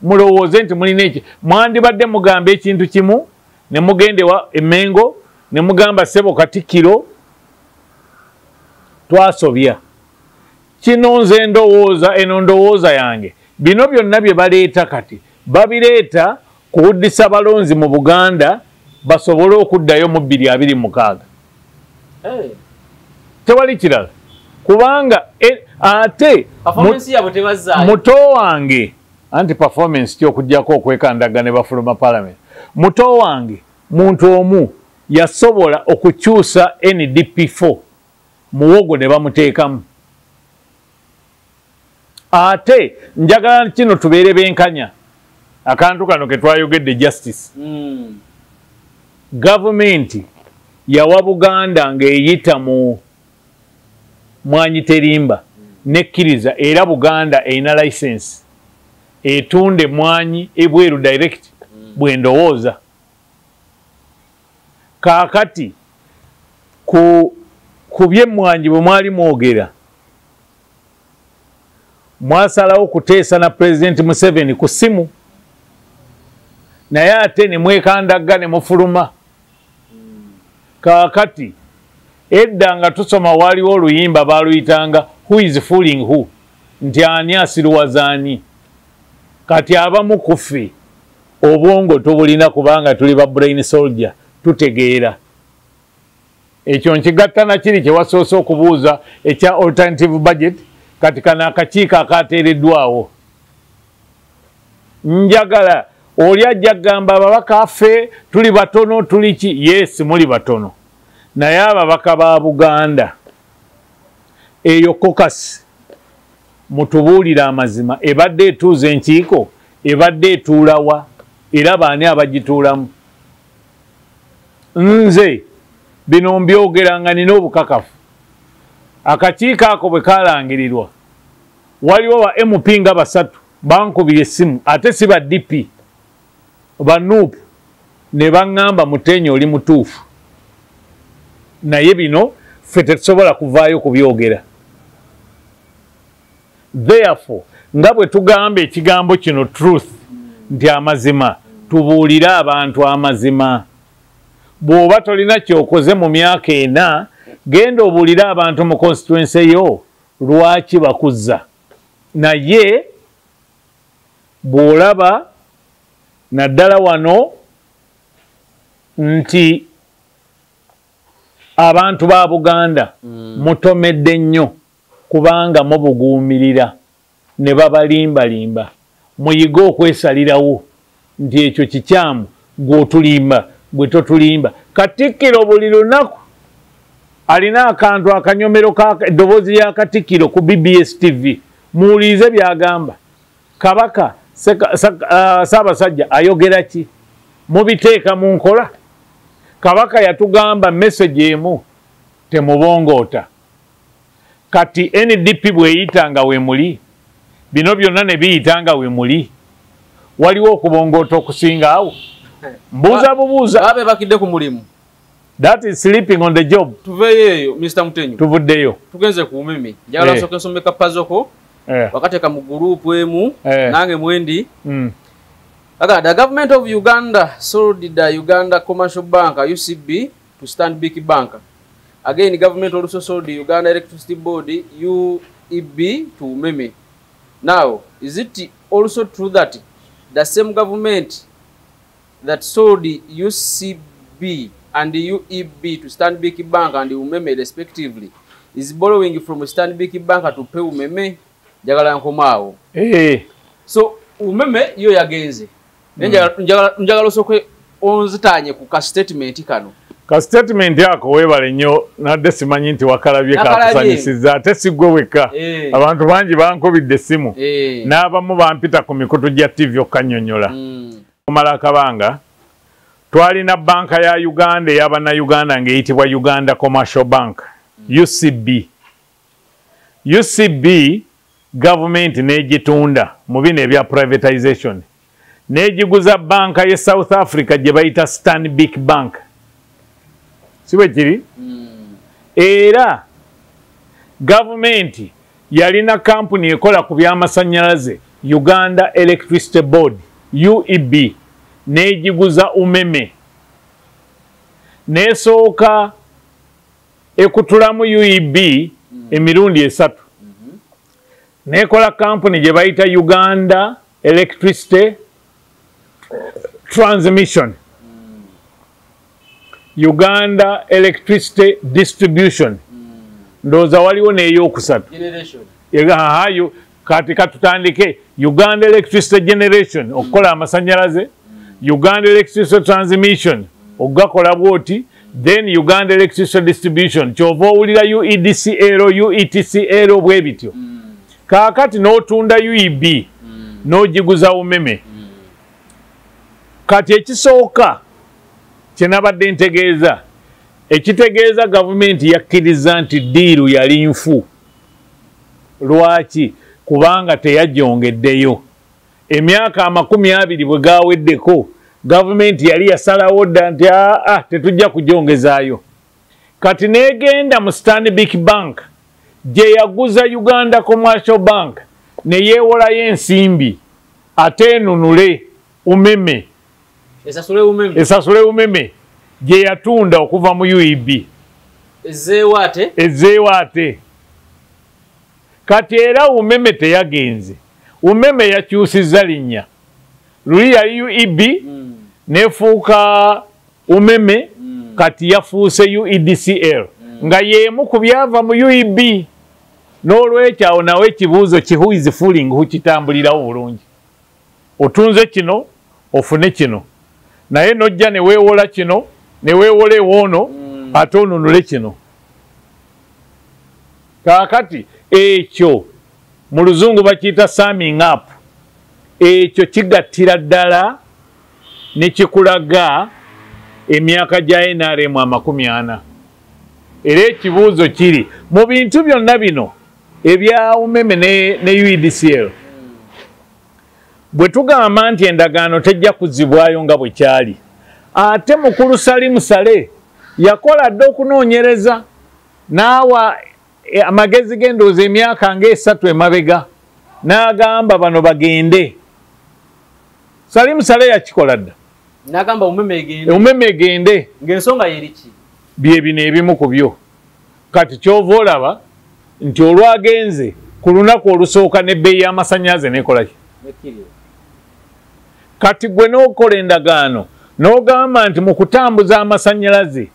mulowooze nti mulina eki. Mwandibadde mugamba ekintu kimu ne mugende wa Emmengo ne mugamba ssebo Katikkiro twasobya. Kino nze ndowooza, eno ndowooza yange. Bino byonna bye baleeta kati babireeta kuwuddisa balonzi mu Buganda basobole okuddayo mu 2026. Tewali kirala. Kubanga ate muto wange anti performance ki okuggyako okwekandaga ne bafuluma parliament. Muto wange muntu omu yasobola okukyusa NDP4 muwogo ne bamuteekamu. Ate njagala kino tubeere benkanya. Akantu kano ke twayogedde justice. Gavumenti yawa Buganda ng'eyita mu Mwanyi Terimba nekkiriza, era Buganda erina license etunde mwanyi ebweru direct bwe ndowooza. Kaakati ku by'emmwanyi bwe mwali mwogera, mwasalawo kuteesa na President Museveni ku ssimu, naye ate ne mwekandagga ne mufuluma. Kaakati edda nga tusoma waliwo oluyimba baaluyitanga who is fooling who, nti ani asiruwaza ani. Kati abamu ku ffe obwongo tubulina kubanga tuli ba brain soldier, tutegeera. Ekyo nkigatta na kiri kye wasoose okubuuza ekya alternative budget. Kati kano akakiiko akateereddwawo, njagala oli ajja kugamba ababaka ffe tuli batono, tuli ki? Yes, muli batono, naye ababaka ba Buganda eyo caucus mutubuulire amazima, ebadde etuuza enkiiko, ebadde etuulawa, era baani abagituulamu? Nze bino mbyogera nga nina obukakafu. Akakiiko ako bwe kalangirirwa, waliwo ba MP nga 3 bankubira essimu, ate si ba DP, ba NUP, ne baŋŋamba Mutenyo oli mutuufu, naye bino ffe tetusobola kuvaayo kubyogera. Therefore, nga bwe tugamba ekigambo kino truth, nti amazima, tubuulire abantu amazima. Bw'oba tolina ky'okoze mu myaka 4, genda obuulire abantu mu constituency yo lwaki bakuzza. Naye bw'olaba naddala wano Nti abantu ba Buganda mutomedde nnyo kubanga mubuguumirira ne babalimbalimba. Muyige okwesalirawo nti ekyo kikyamu, gw'otulimba gwe totulimba. Katikkiro buli lunaku alina akantu akanyomero eddoboozi lya Katikkiro ku BBS TV, muwulirize by'agamba. Kabaka Ssaabasajja ayogera ki? Mubiteeka mu nkola. Kabaka yatugamba message emu, temubongoota. Kati NDP bw'eyita nga weemuli, bino byonna ne biyita nga weemuli, waliwo okubongoota okusinga awo? Mbuuza bubuuza. Babe bakidde ku mulimu. That is sleeping on the job. Tuveeyo eyo, Mr. Mutenyo. Tuvuddeyo. Tugenze ku Umeme. Njagala nsooke nsome kapazoko. Wakateeka mu group emu, nange mwendi. Aga, the government of Uganda sold the Uganda Commercial Bank, UCB, to Stanbic Bank. Again, the government also sold the Uganda Electricity Board, UEB, to Umeme. Now, is it also true that the same government that sold the UCB and the UEB to Stanbic Bank and Umeme respectively is borrowing from Stanbic Bank to pay Umeme? Njagala nkomaawo. So Umeme yo yagenze. Njagala osooke onzitanye ku ka statement kano. Ka statement yako weebale nnyo, nadde simanyi nti wakalabye kakusanyusizza, ate si ggwe wekka. Abantu bangi bankubidde essimu, n'abamu bampita ku mikutu gya TV okkannyonnyola. Okumala akabanga twalina banka ya Uganda ey'abannayuganda ng'eyitibwa Uganda Commercial Bank, UCB. UCB gavumenti n'egitunda mu bino ebya privatization, n'egiguza banka ye South Africa gye bayita Stanbic Bank. Si bwe kiri? Era gavumenti yalina kampuni ekola ku by'amasannyalaze, Uganda Electricity Board, UEB, n'egiguza Umeme. N'esooka ekutulamu UEB emirundi 3. N'ekola kampuni gye bayita Uganda Electricity Transmission, Uganda Electricity Distribution. Ndowooza waliwo n'eyokusatu. Kati katutandike Uganda Electricity Generation okukola amasannyalaze, Uganda Electricity Transmission okugakola bwoti, then Uganda Electricity Distribution. Kyova owulira UEDCL, UETCL bwe bityo. Kaakati n'otunda UEB n'ogiguza Umeme. Kati ekisooka kye nabadde ntegeeza, ekitegeeza gavumenti yakkiriza nti ddiiru yali nfu. Lwaki? Kubanga teyajongeddeyo. Emyaka 20 bwe gaweddeko, gavumenti yali yasalawo dda nti aa tetujja kujongezaayo. Kati n'egenda mu Stanbic Bank gye yaguza Uganda Commercial Bank ne yeewolayo ensimbi ate enunule Umeme, esasule Umeme gye yatunda okuva mu UEB. Ezzeewo ate. Kati era Umeme teyagenze. Umeme yakyusizza linnya. Luli yali UEB nefuuka Umeme, kati yafuuse UEDCL nga y'emu ku byava mu UEB. N'olwekyo awo nawe ekibuuzo ki who is fooling who kitambulirawo bulungi. Otunze kino ofune kino, naye n'ojja ne weewola kino ne weewola ewoono ate onunule kino. Kaakati ekyo mu luzungu bakiyita summing up. Ekyo kigattira ddala ne kikulaga emyaka gya NRM 40. Era ekibuuzo kiri mu bintu byonna bino ebya Umeme ne UEDCL, bwe tugamba nti endagaano tejja kuzibwayo nga bwe kyali, ate mukulu Salim Saleh yakola dda okunoonyereza n'awa amagezi g'endowooza emyaka ng'esatu emabega, n'agamba bano bagende. Salim Saleh yakikola dda, n'agamba Umeme egende, Umeme egende, ng'ensonga yeriki bye bino ebimu ku byo. Kati ky'ova olaba nti olwagenze ku lunaku olusooka n'ebbeeyi y'amasannyalaze n'ekola ki? Kati gwe n'okola endagaano N'ogamba nti mu kutambuza amasannyalaze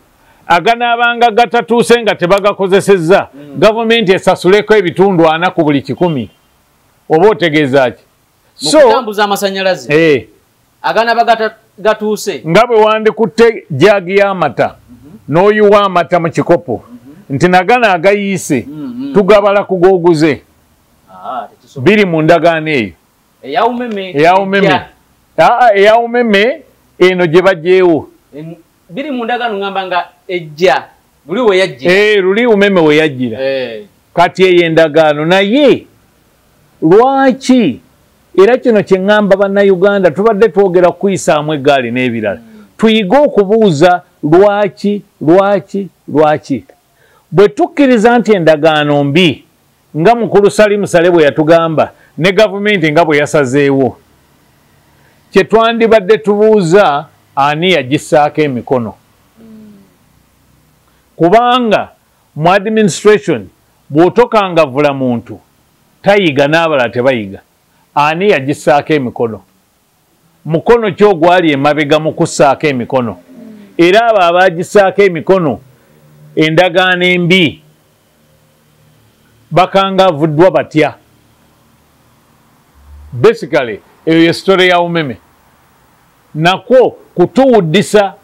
aganaabanga gatatuuse nga tebagakozesezza, gavumenti esasuleko ebitundu 40 ku buli 100. Oba otegeeza ki? So, kutambuza amasannyalaze aganaaba gatuuse, nga bwe wandikutte jagi y'amata n'oyiwa amata mu kikopo nti nagana agayiise tugabala kugoguze. Biri mu ndagaano eyo eya Umeme eno gye baggyewo. Biri mu ndagaano ngamba nga ejja luli we yajjira. Luli Umeme we yajjira. Kati eyo endagaano, naye lwaki era kino kye ŋŋamba Bannayuganda, tubadde twogera kuyisaamu eggaali n'ebirala, tuyige okubuuza lwaki lwaki lwaki. Bwe tukkiriza nti endagaano mbi nga mukulu Salim Saleh bwe yatugamba ne gavumenti nga bwe yasazeewo, kye twandibadde tubuuza ani yagissaako emikono. Kubanga mu administration bw'otokangavvula muntu tayiga n'abalala tebayiga. Ani yagissaako emikono? Mukono ki ogwali emabega mu kussaako emikono? Era abo abagissaako emikono endagaano embi bakangavuddwa batya? Basically eyo ye story ya Umeme, nakwo kutuwuddisa,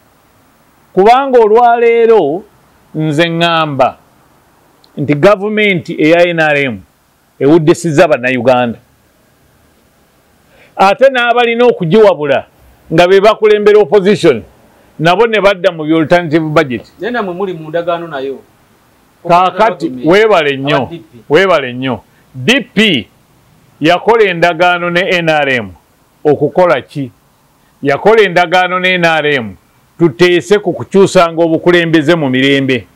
kubanga olwaleero nze ŋŋamba nti gavumenti eya NRM ewuddisizza Bannayuganda, ate n'abalina okugiwabula nga be bakulembera opposition nabo ne badda mu alternative budget. Naye namwe muli mu ndagaano nayo. Kaakati weebale nnyo, weebale nnyo. DP yakola endagaano ne NRM okukola ki? Yakola endagaano ne NRM tuteese ku kukyusanga obukulembeze mu mirembe,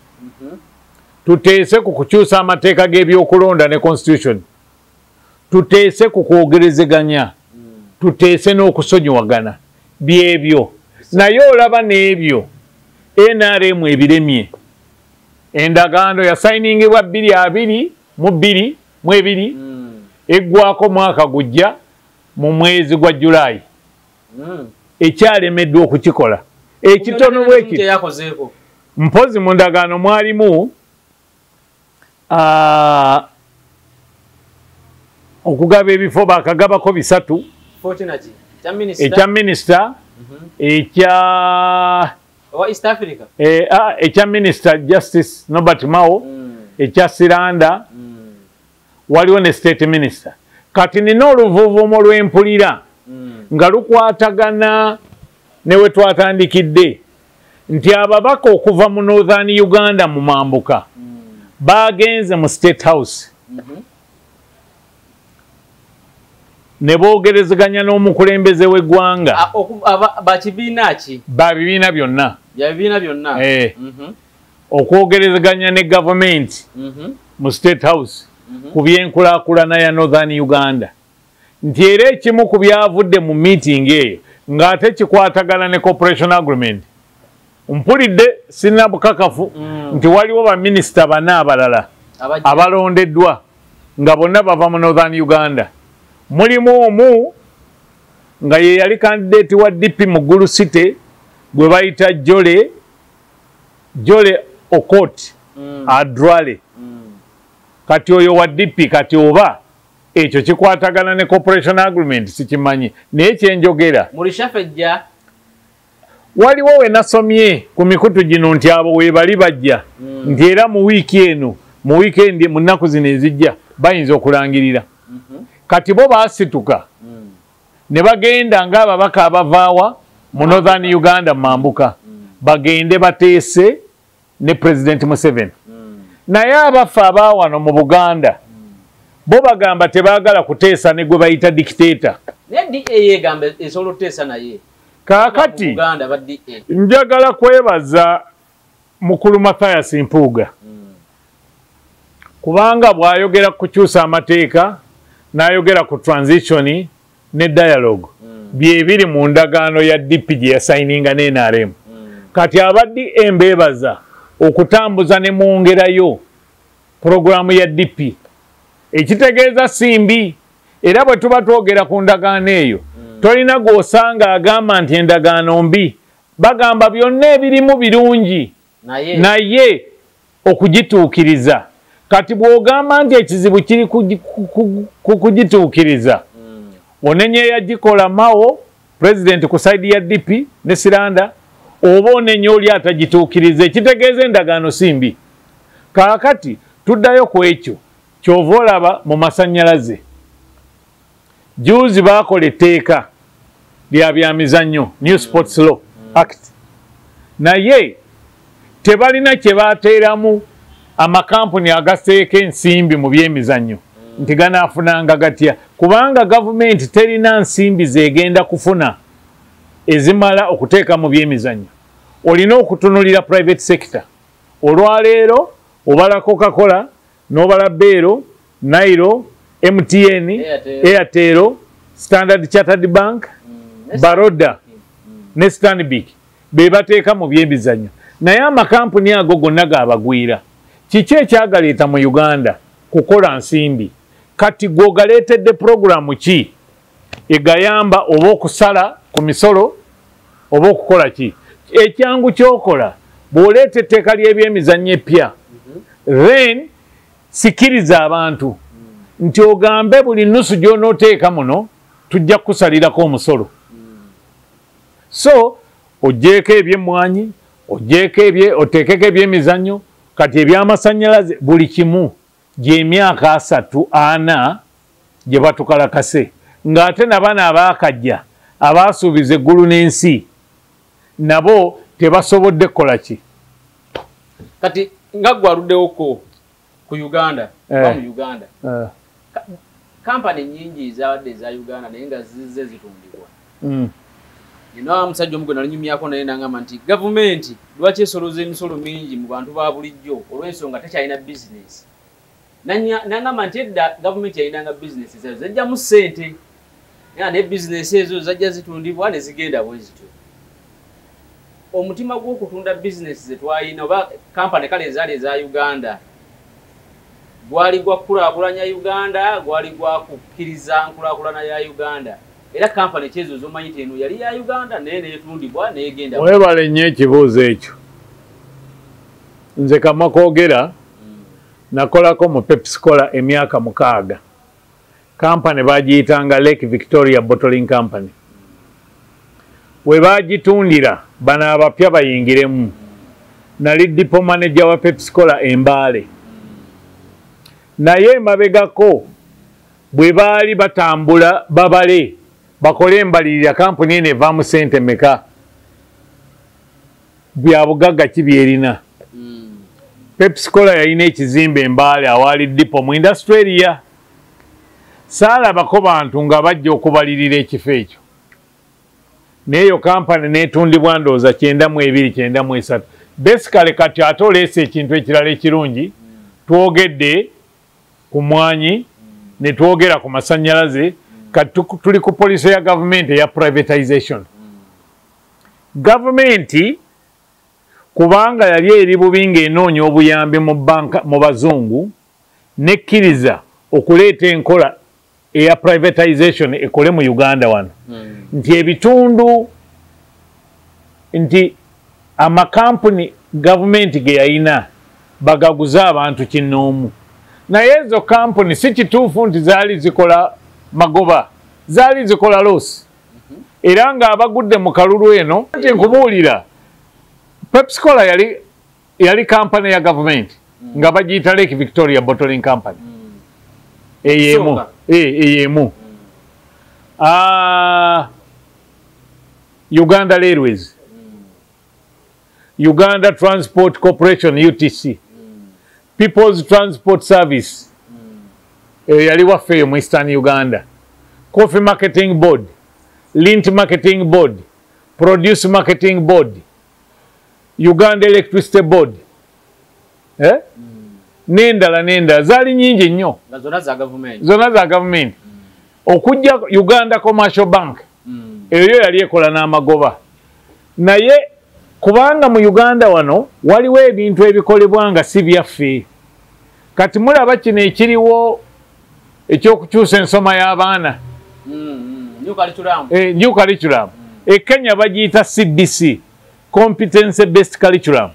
tuteese ku kukyusa amateeka g'ebyokulonda ne constitution, tuteese ku kwogerezeganya, tuteese n'okusonyiwagana. Byebyo. Naye olaba n'ebyo NRM ebiremye. Endagaano yasayiningibwa 2022 22 eggwako mwaka gujja mu mwezi gwa Julaayi. Ekyalemeddwa okukikola ekitono bwekiti. Mpozi mu ndagaano mwalimu okugaba ebifo, bakagabako 3, ekya minisita, ekya ekya minisita Justice Norbert Mao, ekya Siranda, waliwo ne state minister. Kati nina oluvuuvuumo lw'empulira nga lukwatagana ne we twatandikidde nti ababaka okuva mu Northern Uganda mu mambuka bagenze mu State House ne boogerezeganya n'omukulembeze w'eggwanga. Bakibiina ki? Ba bibiina byonna. Bya bibiina byonna. Okwogerezeganya ne gavumenti mu State House ku byenkulaakulana ya Northern Uganda. Nti era ekimu ku byavudde mu meeting eyo ng'ate kikwatagana ne cooperation agreement. Mpulidde sirina bukakafu nti waliwo baminisita bana abalala abalondeddwa nga bonna bava mu Northern Uganda. Mulimu omu nga ye yali candidate wa DP mu Gulu City gwe bayita Jole Okot Adrale. Kati oyo wa DP, kati oba ekyo kikwatagana ne cooperation agreement sikimanyi, naye kyenjogera waliwo we nasomye ku mikutu gino nti abo we bali bajja nti era mu wiiki eno, mu weekend, mu nnaku zino ezijja bayinza okulangirira. Kati bo baasituka ne bagenda ng'ababaka abavaawa mu Northern Uganda mu mambuka bagende bateese ne President Museveni. Naye abafa abaawano mu Buganda bo bagamba tebaagala kuteesa ne gwe bayita dictator. Kaakati njagala kwebaza mukulu Mathias Mpuuga kubanga bw'ayogera ku kukyusa amateeka n'ayogera ku transition ne dialogue byebiri mu ndagaano ya DP gye yasayininga ne NRM. Kati aba DA mbeebaza okutambuza ne mwongerayo puroguramu ya DP ekitegeeza simbi. Era bwe tuba twogera ku ndagaano eyo tolina gw'osanga agamba nti endagaano mbi, Bagamba byonna ebirimu birungi naye okugituukiriza. Kati bw'ogamba nti ekizibu kiri ku kugituukiriza, onenye eyagikola Mao president ku side ya DP ne Siranda, oba onenye oli atagituukiriza, ekitegeeza endagaano si mbi. Kaakati tuddayo ku ekyo ky'ova olaba mu masannyalaze. Juzi baakola etteeka lya byamizannyo, New Sports Law Act, naye tebalina kye bateeramu amakampuni agaseeka ensimbi mu byemizannyo nti ganaafunanga gatya, kubanga gavumenti terina nsimbi zegenda kufuna ezimala okuteeka mu byemizannyo. Olina okutunulira private sector. Olwaleero obala Coca-Cola, n'obala Bell, Nile, MTN, Airtel, Standard Chartered Bank, Baroda ne Stanbic be bateeka mu byemizannyo. Naye amakampuni ago gonna gaabagwira. Kiki ekyagaleeta mu Uganda? Kukola nsimbi. Kati gw'ogaleetedde puroguramu ki egayamba oba okusala ku misolo oba okukola ki? Ekyangu ky'okola bw'oleeta etteeka ly'ebyemizannyo eppya, then sikiriza abantu nti ogambe buli nusu gy'onooteeka muno tujja kukusalirako omusolo. So ogyeko ebyemmwanyi, ogyeko oteekeko ebyemizannyo, kati ebyamasannyalaze buli kimu gy'emyaka 3 4 gye batukalakase, ng'ate nabano abaakajja abaasuubiza eggulu n'ensi nabo tebasobodde kukola ki. Kati nga ggwe aluddewoko ku Uganda, oba mu Uganda, kampani nnyingi ezabadde eza Uganda naye nga zizze zitundibwa. Nina omusajja omu gwe nalinyumyako naye n'angamba nti gavumenti lwaki esoloza emisolo mingi mu bantu ba bulijjo olw'ensonga tekyalina bizinesi. N'angamba nti edda gavumenti yalinanga bizinesi zayo zajjamu ssente, era ne bizinesi ezo zajja zitundibwa ne zigenda bwe zityo. Omutima gw'okutunda bizinesi ze twalina oba kampani kale ezaali eza Uganda gwali gwa kukulaakulanya Uganda, gwali gwa kukkiriza nkulaakulana ya Uganda. Era kampani kyezo z'omanyi nti eno yali ya Uganda naye neetundibwa n'egenda. Weebale nnyo ekibuuzo ekyo. Nze kamwa koogera nakolako mu Pepsi Cola emyaka 6. Kampani bagiyitanga Lake Victoria Bottling Company. We bagitundira bano abapya bayingiremu. Nali depot manager wa Pepsi Cola e Mbale. Naye emabegako bwe baali batambula babale bakole embalirira kampuni eno evaamu ssente mmeka, bya bugagga ki byerina. Pepsi Cola yalina ekizimbe e Mbale awaali depot mu industry area. Saalabako bantu nga bajja okubalirira ekifo ekyo. N'eyo kampani n'etundibwa ndowooza 92 93. Basically kati ate oleese ekintu ekirala ekirungi, twogedde ku mwanyi ne twogera ku masannyalaze, kati tuli ku policy ya gavumenti eya privatization. Gavumenti kubanga yali eri bubi ng'enoonya obuyambi mu banka mu bazungu, nekkiriza okuleeta enkola eya privatization ekole mu Uganda wano. Nti ebitundu nti amakampuni gavumenti ge yalina bagaguza abantu kinnoomu. Naye ezo kampuni si kituufu nti zaali zikola magoba, zaali zikola loss. Era ng'abagudde mu kalulu eno nti nkubuulira Pepsi Cola yali kampani ya gavumenti nga bagiyita Lake Victoria Bottling Company. Ey'emu. Ey'emu. Uganda Railways, Uganda Transport Corporation UTC, People's Transport Service, eyo yali waffe eyo mu Eastern Uganda, Coffee Marketing Board, Lint Marketing Board, Produce Marketing Board, Uganda Electricity Board, n'endala n'endala zaali nnyingi nnyo. Zonna za gavumenti. Zonna za gavumenti. Okujja Uganda Commercial Bank, eyo yali ekola n'amagoba. Naye kubanga mu Uganda wano waliwo ebintu ebikolebwa nga si byaffe. Kati mulaba kino ekiriwo ekyokukyusa ensoma y'abaana. New curriculum. New curriculum. E Kenya bagiyita CBC, Competence based curriculum.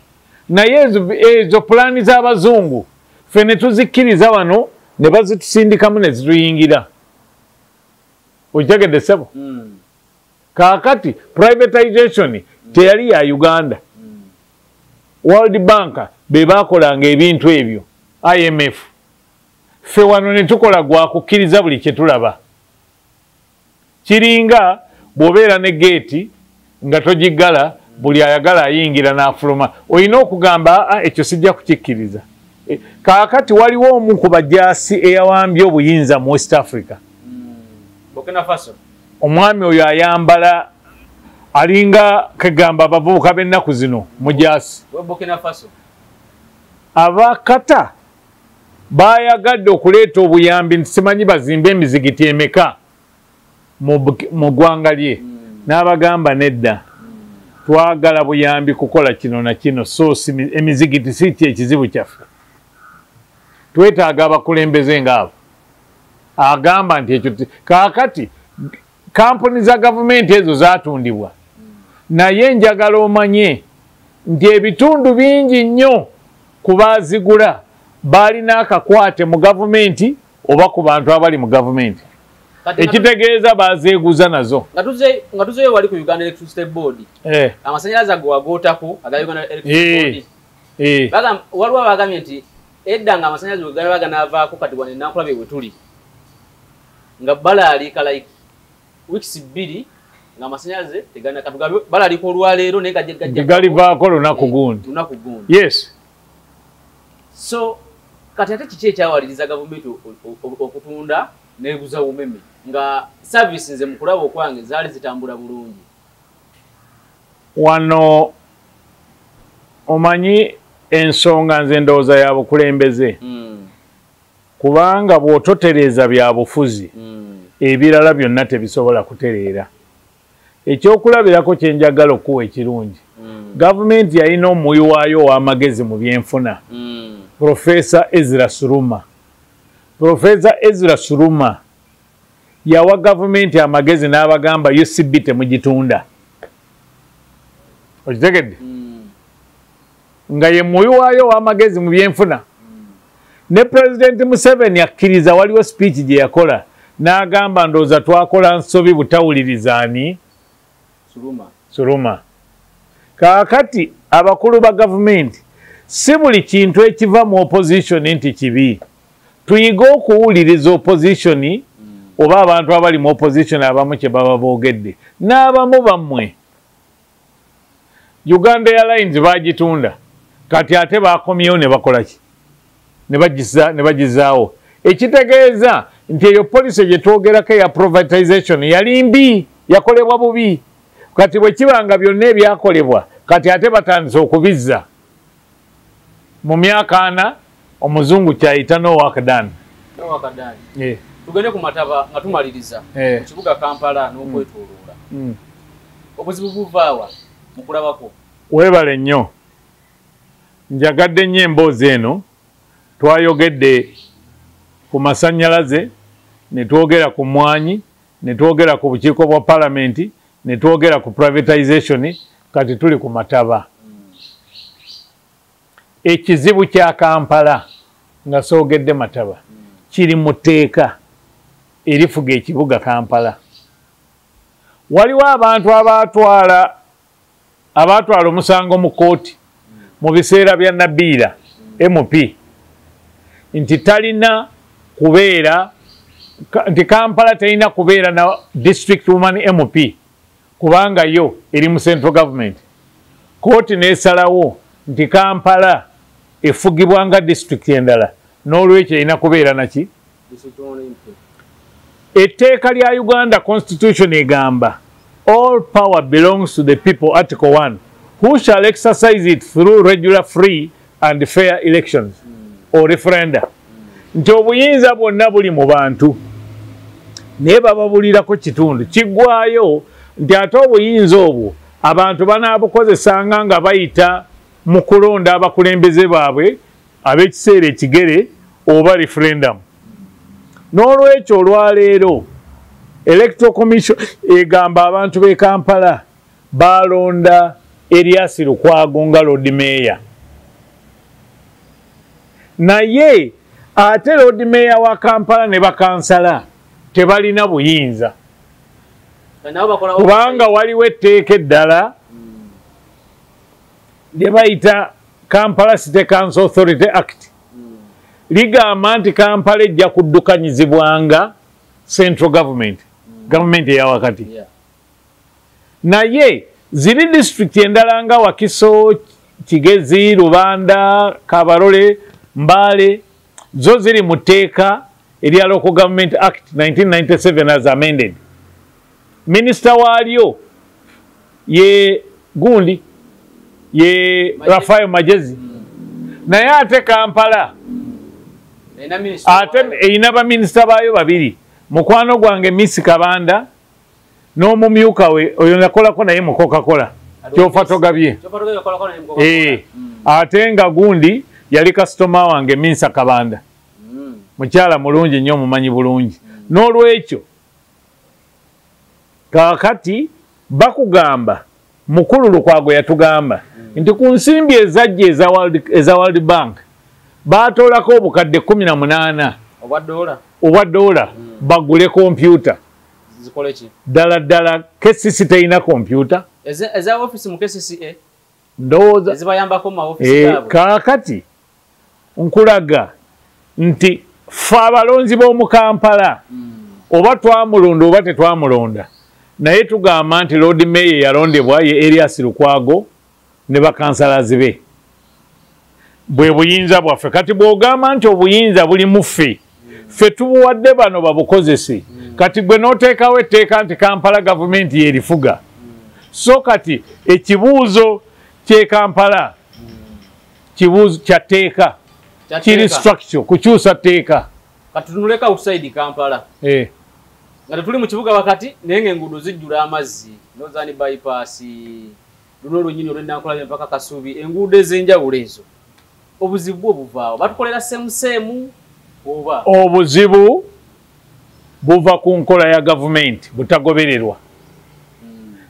Naye ezo pulaani z'abazungu ffe ne tuzikkiriza wano ne bazitusindikamu ne zituyingira. Okitegedde ssebo? Kaakati privatization teyali ya Uganda. World Bank be baakolanga ebintu ebyo, IMF. Ffe wano ne tukola gwa kukkiriza buli kye tulaba. Kiringa bw'obeera ne geeti nga togiggala, buli ayagala ayingira n'afuluma. Olina okugamba ekyo sijja kukikkiriza. Kaakati waliwo omu ku bajaasi eyawambye obuyinza mu West Africa. Burkina Faso. Omwami oyo ayambala alinga kegamba abavubuka b'ennaku zino mujaasi. Burkina Faso. Abakata bayagadde okuleeta obuyambi nti simanyi bazimbe emizigiti emeka mu ggwanga lye. N'abagamba nedda. Twagala buyambi kukola kino na kino, so emizigiti si kye ekizibu kyaffe. Twetaaga abakulembeze ng'abo. Agamba nti ekyo kaakati kampuni za gavumenti ezo zaatundibwa. Naye njagala omanye nti ebitundu bingi nnyo ku baazigula baalina akakwate mu gavumenti oba ku bantu abali mu gavumenti. Ekitegeeza bazeeguza nazo. Nga tuzeeyo wali ku Uganda Electricity Board. Amasannyalaze ago wagootako aga Uganda Electricity Board. Waliwo abagambye nti edda nga amasannyalaze we galiba ganaavaako kati wano enankulabye we tuli. Nga balaalika like weeks 2 nga amasannyalaze tegana kati balaalika olwaleero naye gajja gajja. Galivaako lunaku gundi. Lunaku gundi. Yes. So kati ate kiki ekyawaliriza gavumenti okutunda n'eguza umeme nga service nze mukulaba okwange zaali zitambula bulungi? Wano omanyi ensonga nze ndowooza ya bukulembeze. Kubanga bw'ototereeza bya bufuzi, ebirala byonna tebisobola kutereera. Ekyokulabirako kye njagala okuwa ekirungi, gavumenti yalina omuwi waayo ow'amagezi mu byenfuna, Professor Ezra Suruma. Professor Ezra Suruma yawa gavumenti amagezi n'abagamba UCB temugitunda. Okitegedde? Nga ye muwi waayo ow'amagezi mu byenfuna. Ne President Museveni akkiriza waliwo speech gye yakola n'agamba ndowooza twakola nsobi butawuliriza ani? Suruma. Suruma. Kaakati abakulu ba gavumenti si buli kintu ekiva mu opposition nti kibi. Tuyige okuwuliriza opposition oba abantu abali mu opposition abamu kye baba boogedde n'abamu bammwe. Uganda Airlines bagitunda kati ate bakomyewo ne bakola ki? Ne bagizaawo. Ekitegeeza nti eyo policy gye twogerako eya privatization yali mbi, yakolebwa bubi. Kati bwe kibanga byonna ebyakolebwa kati ate batandise okubizza mu myaka 4 omuzungu kyayita no work done. No work done. Tugende ku mataba nga tumaliriza mu kibuga Kampala n'okwetooloola. Obuzibu buvaawa mu kulabako? Weebale nnyo. Njagadde nnyo emboozi eno. Twayogedde ku masannyalaze, ne twogera ku mmwanyi, ne twogera ku bukiiko bwa palamenti, ne twogera ku privatization, kati tuli ku mataba. Ekizibu kya Kampala nga soogedde mataba kiri mu tteeka erifuga ekibuga Kampala. Waliwo abantu abaatwala omusango mu kkooti mu biseera bya Nabiira MP nti talina kubeera, nti Kampala terina kubeera na district woman MP kubanga yo eri mu central government. Kkooti n'esalawo nti Kampala efugibwa nga district endala, n'olwekyo erina kubeera naki? Etteeka lya Uganda Constitution egamba all power belongs to the people, Article 1, who shall exercise it through regular, free and fair elections or referenda. Nti obuyinza bwonna buli mu bantu, naye bababulirako kitundu kiggwayo nti ate obuyinza obwo abantu banaabukozesanga nga bayita mu kulonda abakulembeze baabwe ab'ekiseera ekigere oba referendum. N'olwekyo olwaleero Electoral Commission egamba abantu b'e Kampala balonda Erias Lukwago nga Lord Mayor. Naye ate Lord Mayor wa Kampala ne bakansala tebalina buyinza. Kubanga waliwo etteeka eddala lye bayita Kampala City Council Authority Act. Ligamba nti Kampala ejja kuddukanyizibwanga central government, government eya wakati. Naye ziri district endala nga Wakiso, Kigezi, Rubanda, Kabarole, Mbale, zo ziri mu tteeka erya Local Government Act 1997 as amended. Minisita waalyo ye gundi ye Rafael Magyezi. Naye ate Kampala ate erina baminisita baayo babiri, mukwano gwange Miss Kabanda n'omumyuka we oyo nakolako naye mu Coca-Cola Kyofa Togabye. Ate nga gundi yali kasitoma wange Minsa Kabanda, mukyala mulungi nnyo, mumanyi bulungi. N'olwekyo kaakati bakugamba, mukulu Lukwago yatugamba nti ku nsimbi ezajja eza World Bank baatoolako obukadde 18 obwa dola bagule kompyuta. Ddala ddala KCC terina kompyuta ndowooza. Kaakati nkulaga nti ffe abalonzi b'omu Kampala oba twamulonda oba tetwamulonda, naye tugamba nti Lord Mayor yalondebwa ye Erias Lukwago ne bakansalazi be, bwe buyinza bwaffe. Kati bw'ogamba nti obuyinza buli mu ffe, ffe tubuwadde bano babukozese. Kati gwe n'oteekawo etteeka nti Kampala gavumenti yerifuga. So kati ekibuuzo ky'e Kampala kibuuzo kya tteeka, kiri structure, kukyusa tteeka. Kati tunuleka outside Kampala nga tetuli mu kibuga wakati, naye ng'enguudo zijjula amazzi, Northern Bypass luno olunnyini olw'Enankulabye mpaka Kasubi, enguudo ez'enjawulo ezo, obuzibu bwo buvaawo batukolera semuseemu oba? Obuzibu buva ku nkola ya gavumenti butagobererwa.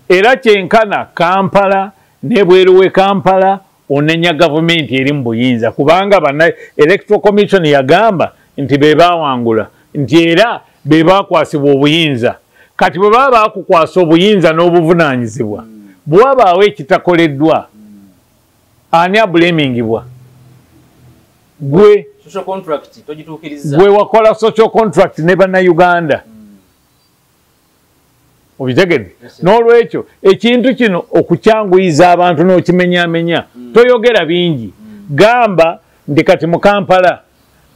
Era kyenkana Kampala n'ebweru we Kampala onenya gavumenti eri mu buyinza, kubanga banna Electoral Commission yagamba nti be baawangula, nti era be baakwasibwa obuyinza. Kati bwe baba baakukwasa obuyinza n'obuvunaanyizibwa, bwewabaawo ekitakoleddwa, ani abulemingibwa? Gwe. Social contract togituukiriza. Gwe wakola social contract ne bannayuganda, obitegedde? N'olwekyo ekintu kino okukyanguyiza abantu n'okimenyaamenya, toyogera bingi, gamba nti kati mu Kampala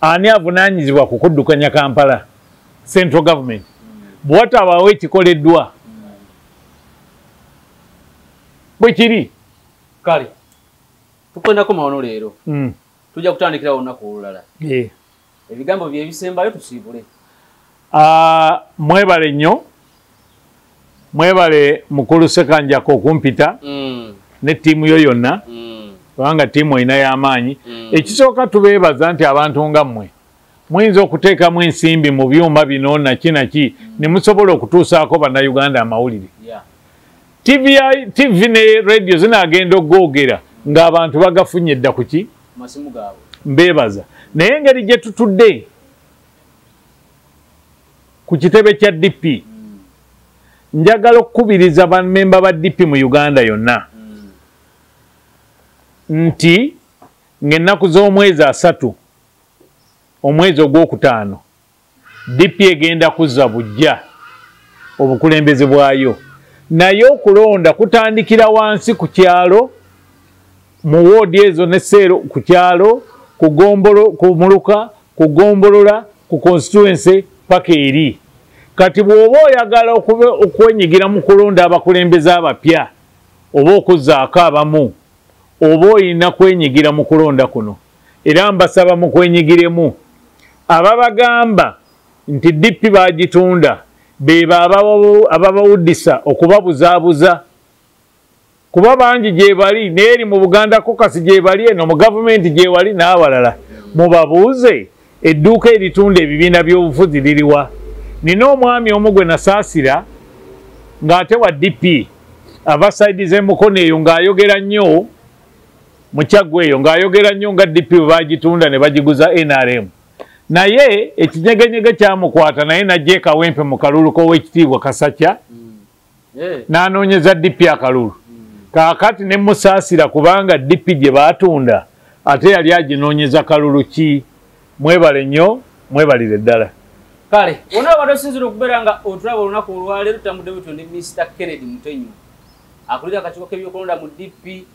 ani avunaanyizibwa ku kuddukanya Kampala? Central government. Bwe watabaawo ekikoleddwa, bwe kiri. Kale tukwendako mawano leero, tujja kutandikirawo olunaku olulala. Ebigambo bye ebisembayo tusiibule. Mwebale nnyo, mwebale mukulu Sekanjako okumpita ne ttiimu yo yonna, kubanga ttiimu erina y'amaanyi. Ekisooka tubeebaza nti abantu nga mmwe muyinza okuteekamu ensimbi mu byuma bino naki naki ne musobola okutuusaako bannayuganda amawulire. TV ne radio zinaagenda okugoogera ng'abantu bagafunye dda kuki masimu gaabwe. Mbeebaza. Naye engeri gye tutudde ku kitebe kya DP, njagala okukubiriza bammemba ba DP mu Uganda yonna nti ng'ennaku z'omwezi 3 omwezi ogwokutaano DP egenda kuzza bujja obukulembeze bwayo. Naye okulonda kutandikira wansi ku kyalo, mu woodi ezo ne seero ku kyalo, ku gombolo, ku muluka, ku gombolola, ku constituency paka eri. Kati bw'oba oyagala okwenyigira mu kulonda abakulembeze abapya oba okuzzaako abamu, oba oyina kwenyigira mu kulonda kuno. Era mbasaba mukwenyigiremu. Ababagamba nti DP bagitunda beba ababawuddisa okubabuzaabuza, kuba bangi gye bali n'eri mu Buganda Caucus gye bali, eno mu gavumenti gye wali n'abalala. Mubabuuze edduuka eritunda ebibiina by'obufuzi liriwa. Nina omwami omu gwe nasaasira ng'ate wa DP, Ava side z'emukono eyo ng'ayogera nnyo mu Kyaggwe eyo, ng'ayogera nnyo nga DP bwe bagitunda ne bagiguza NRM. Naye ekinyegenyege kyamukwata, naye najja e Kawempe mu kalulu k'Owekitiibwa Kasakya, n'anoonyeza DP akalulu. Kaakati ne musaasira kubanga DP gye baatunda ate yali aginoonyeza kalulu ki. Mwebale nnyo, mwebalire ddala. Kale wonna abadde osinzira okubeera nga otulaba olunaku olwaleero, tutambudde butyo ne Mr Kennedy Mutenyo, akulira akakiiko k'ebyokulonda mu DP,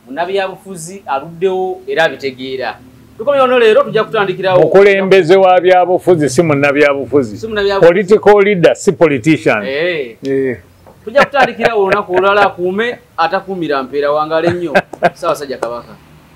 munnabyabufuzi aluddewo era abitegeera. Tukomye wano leero, tujja kutandikirawo. Mukulembeze wa byabufuzi, si munnabyabufuzi. Si munnabyabufuzi. Political leader, si politician. Tujja kutandikirawo olunaku olulala. Akuume atakuumira mpeera. Wangale nnyo, Ssaabasajja Kabaka.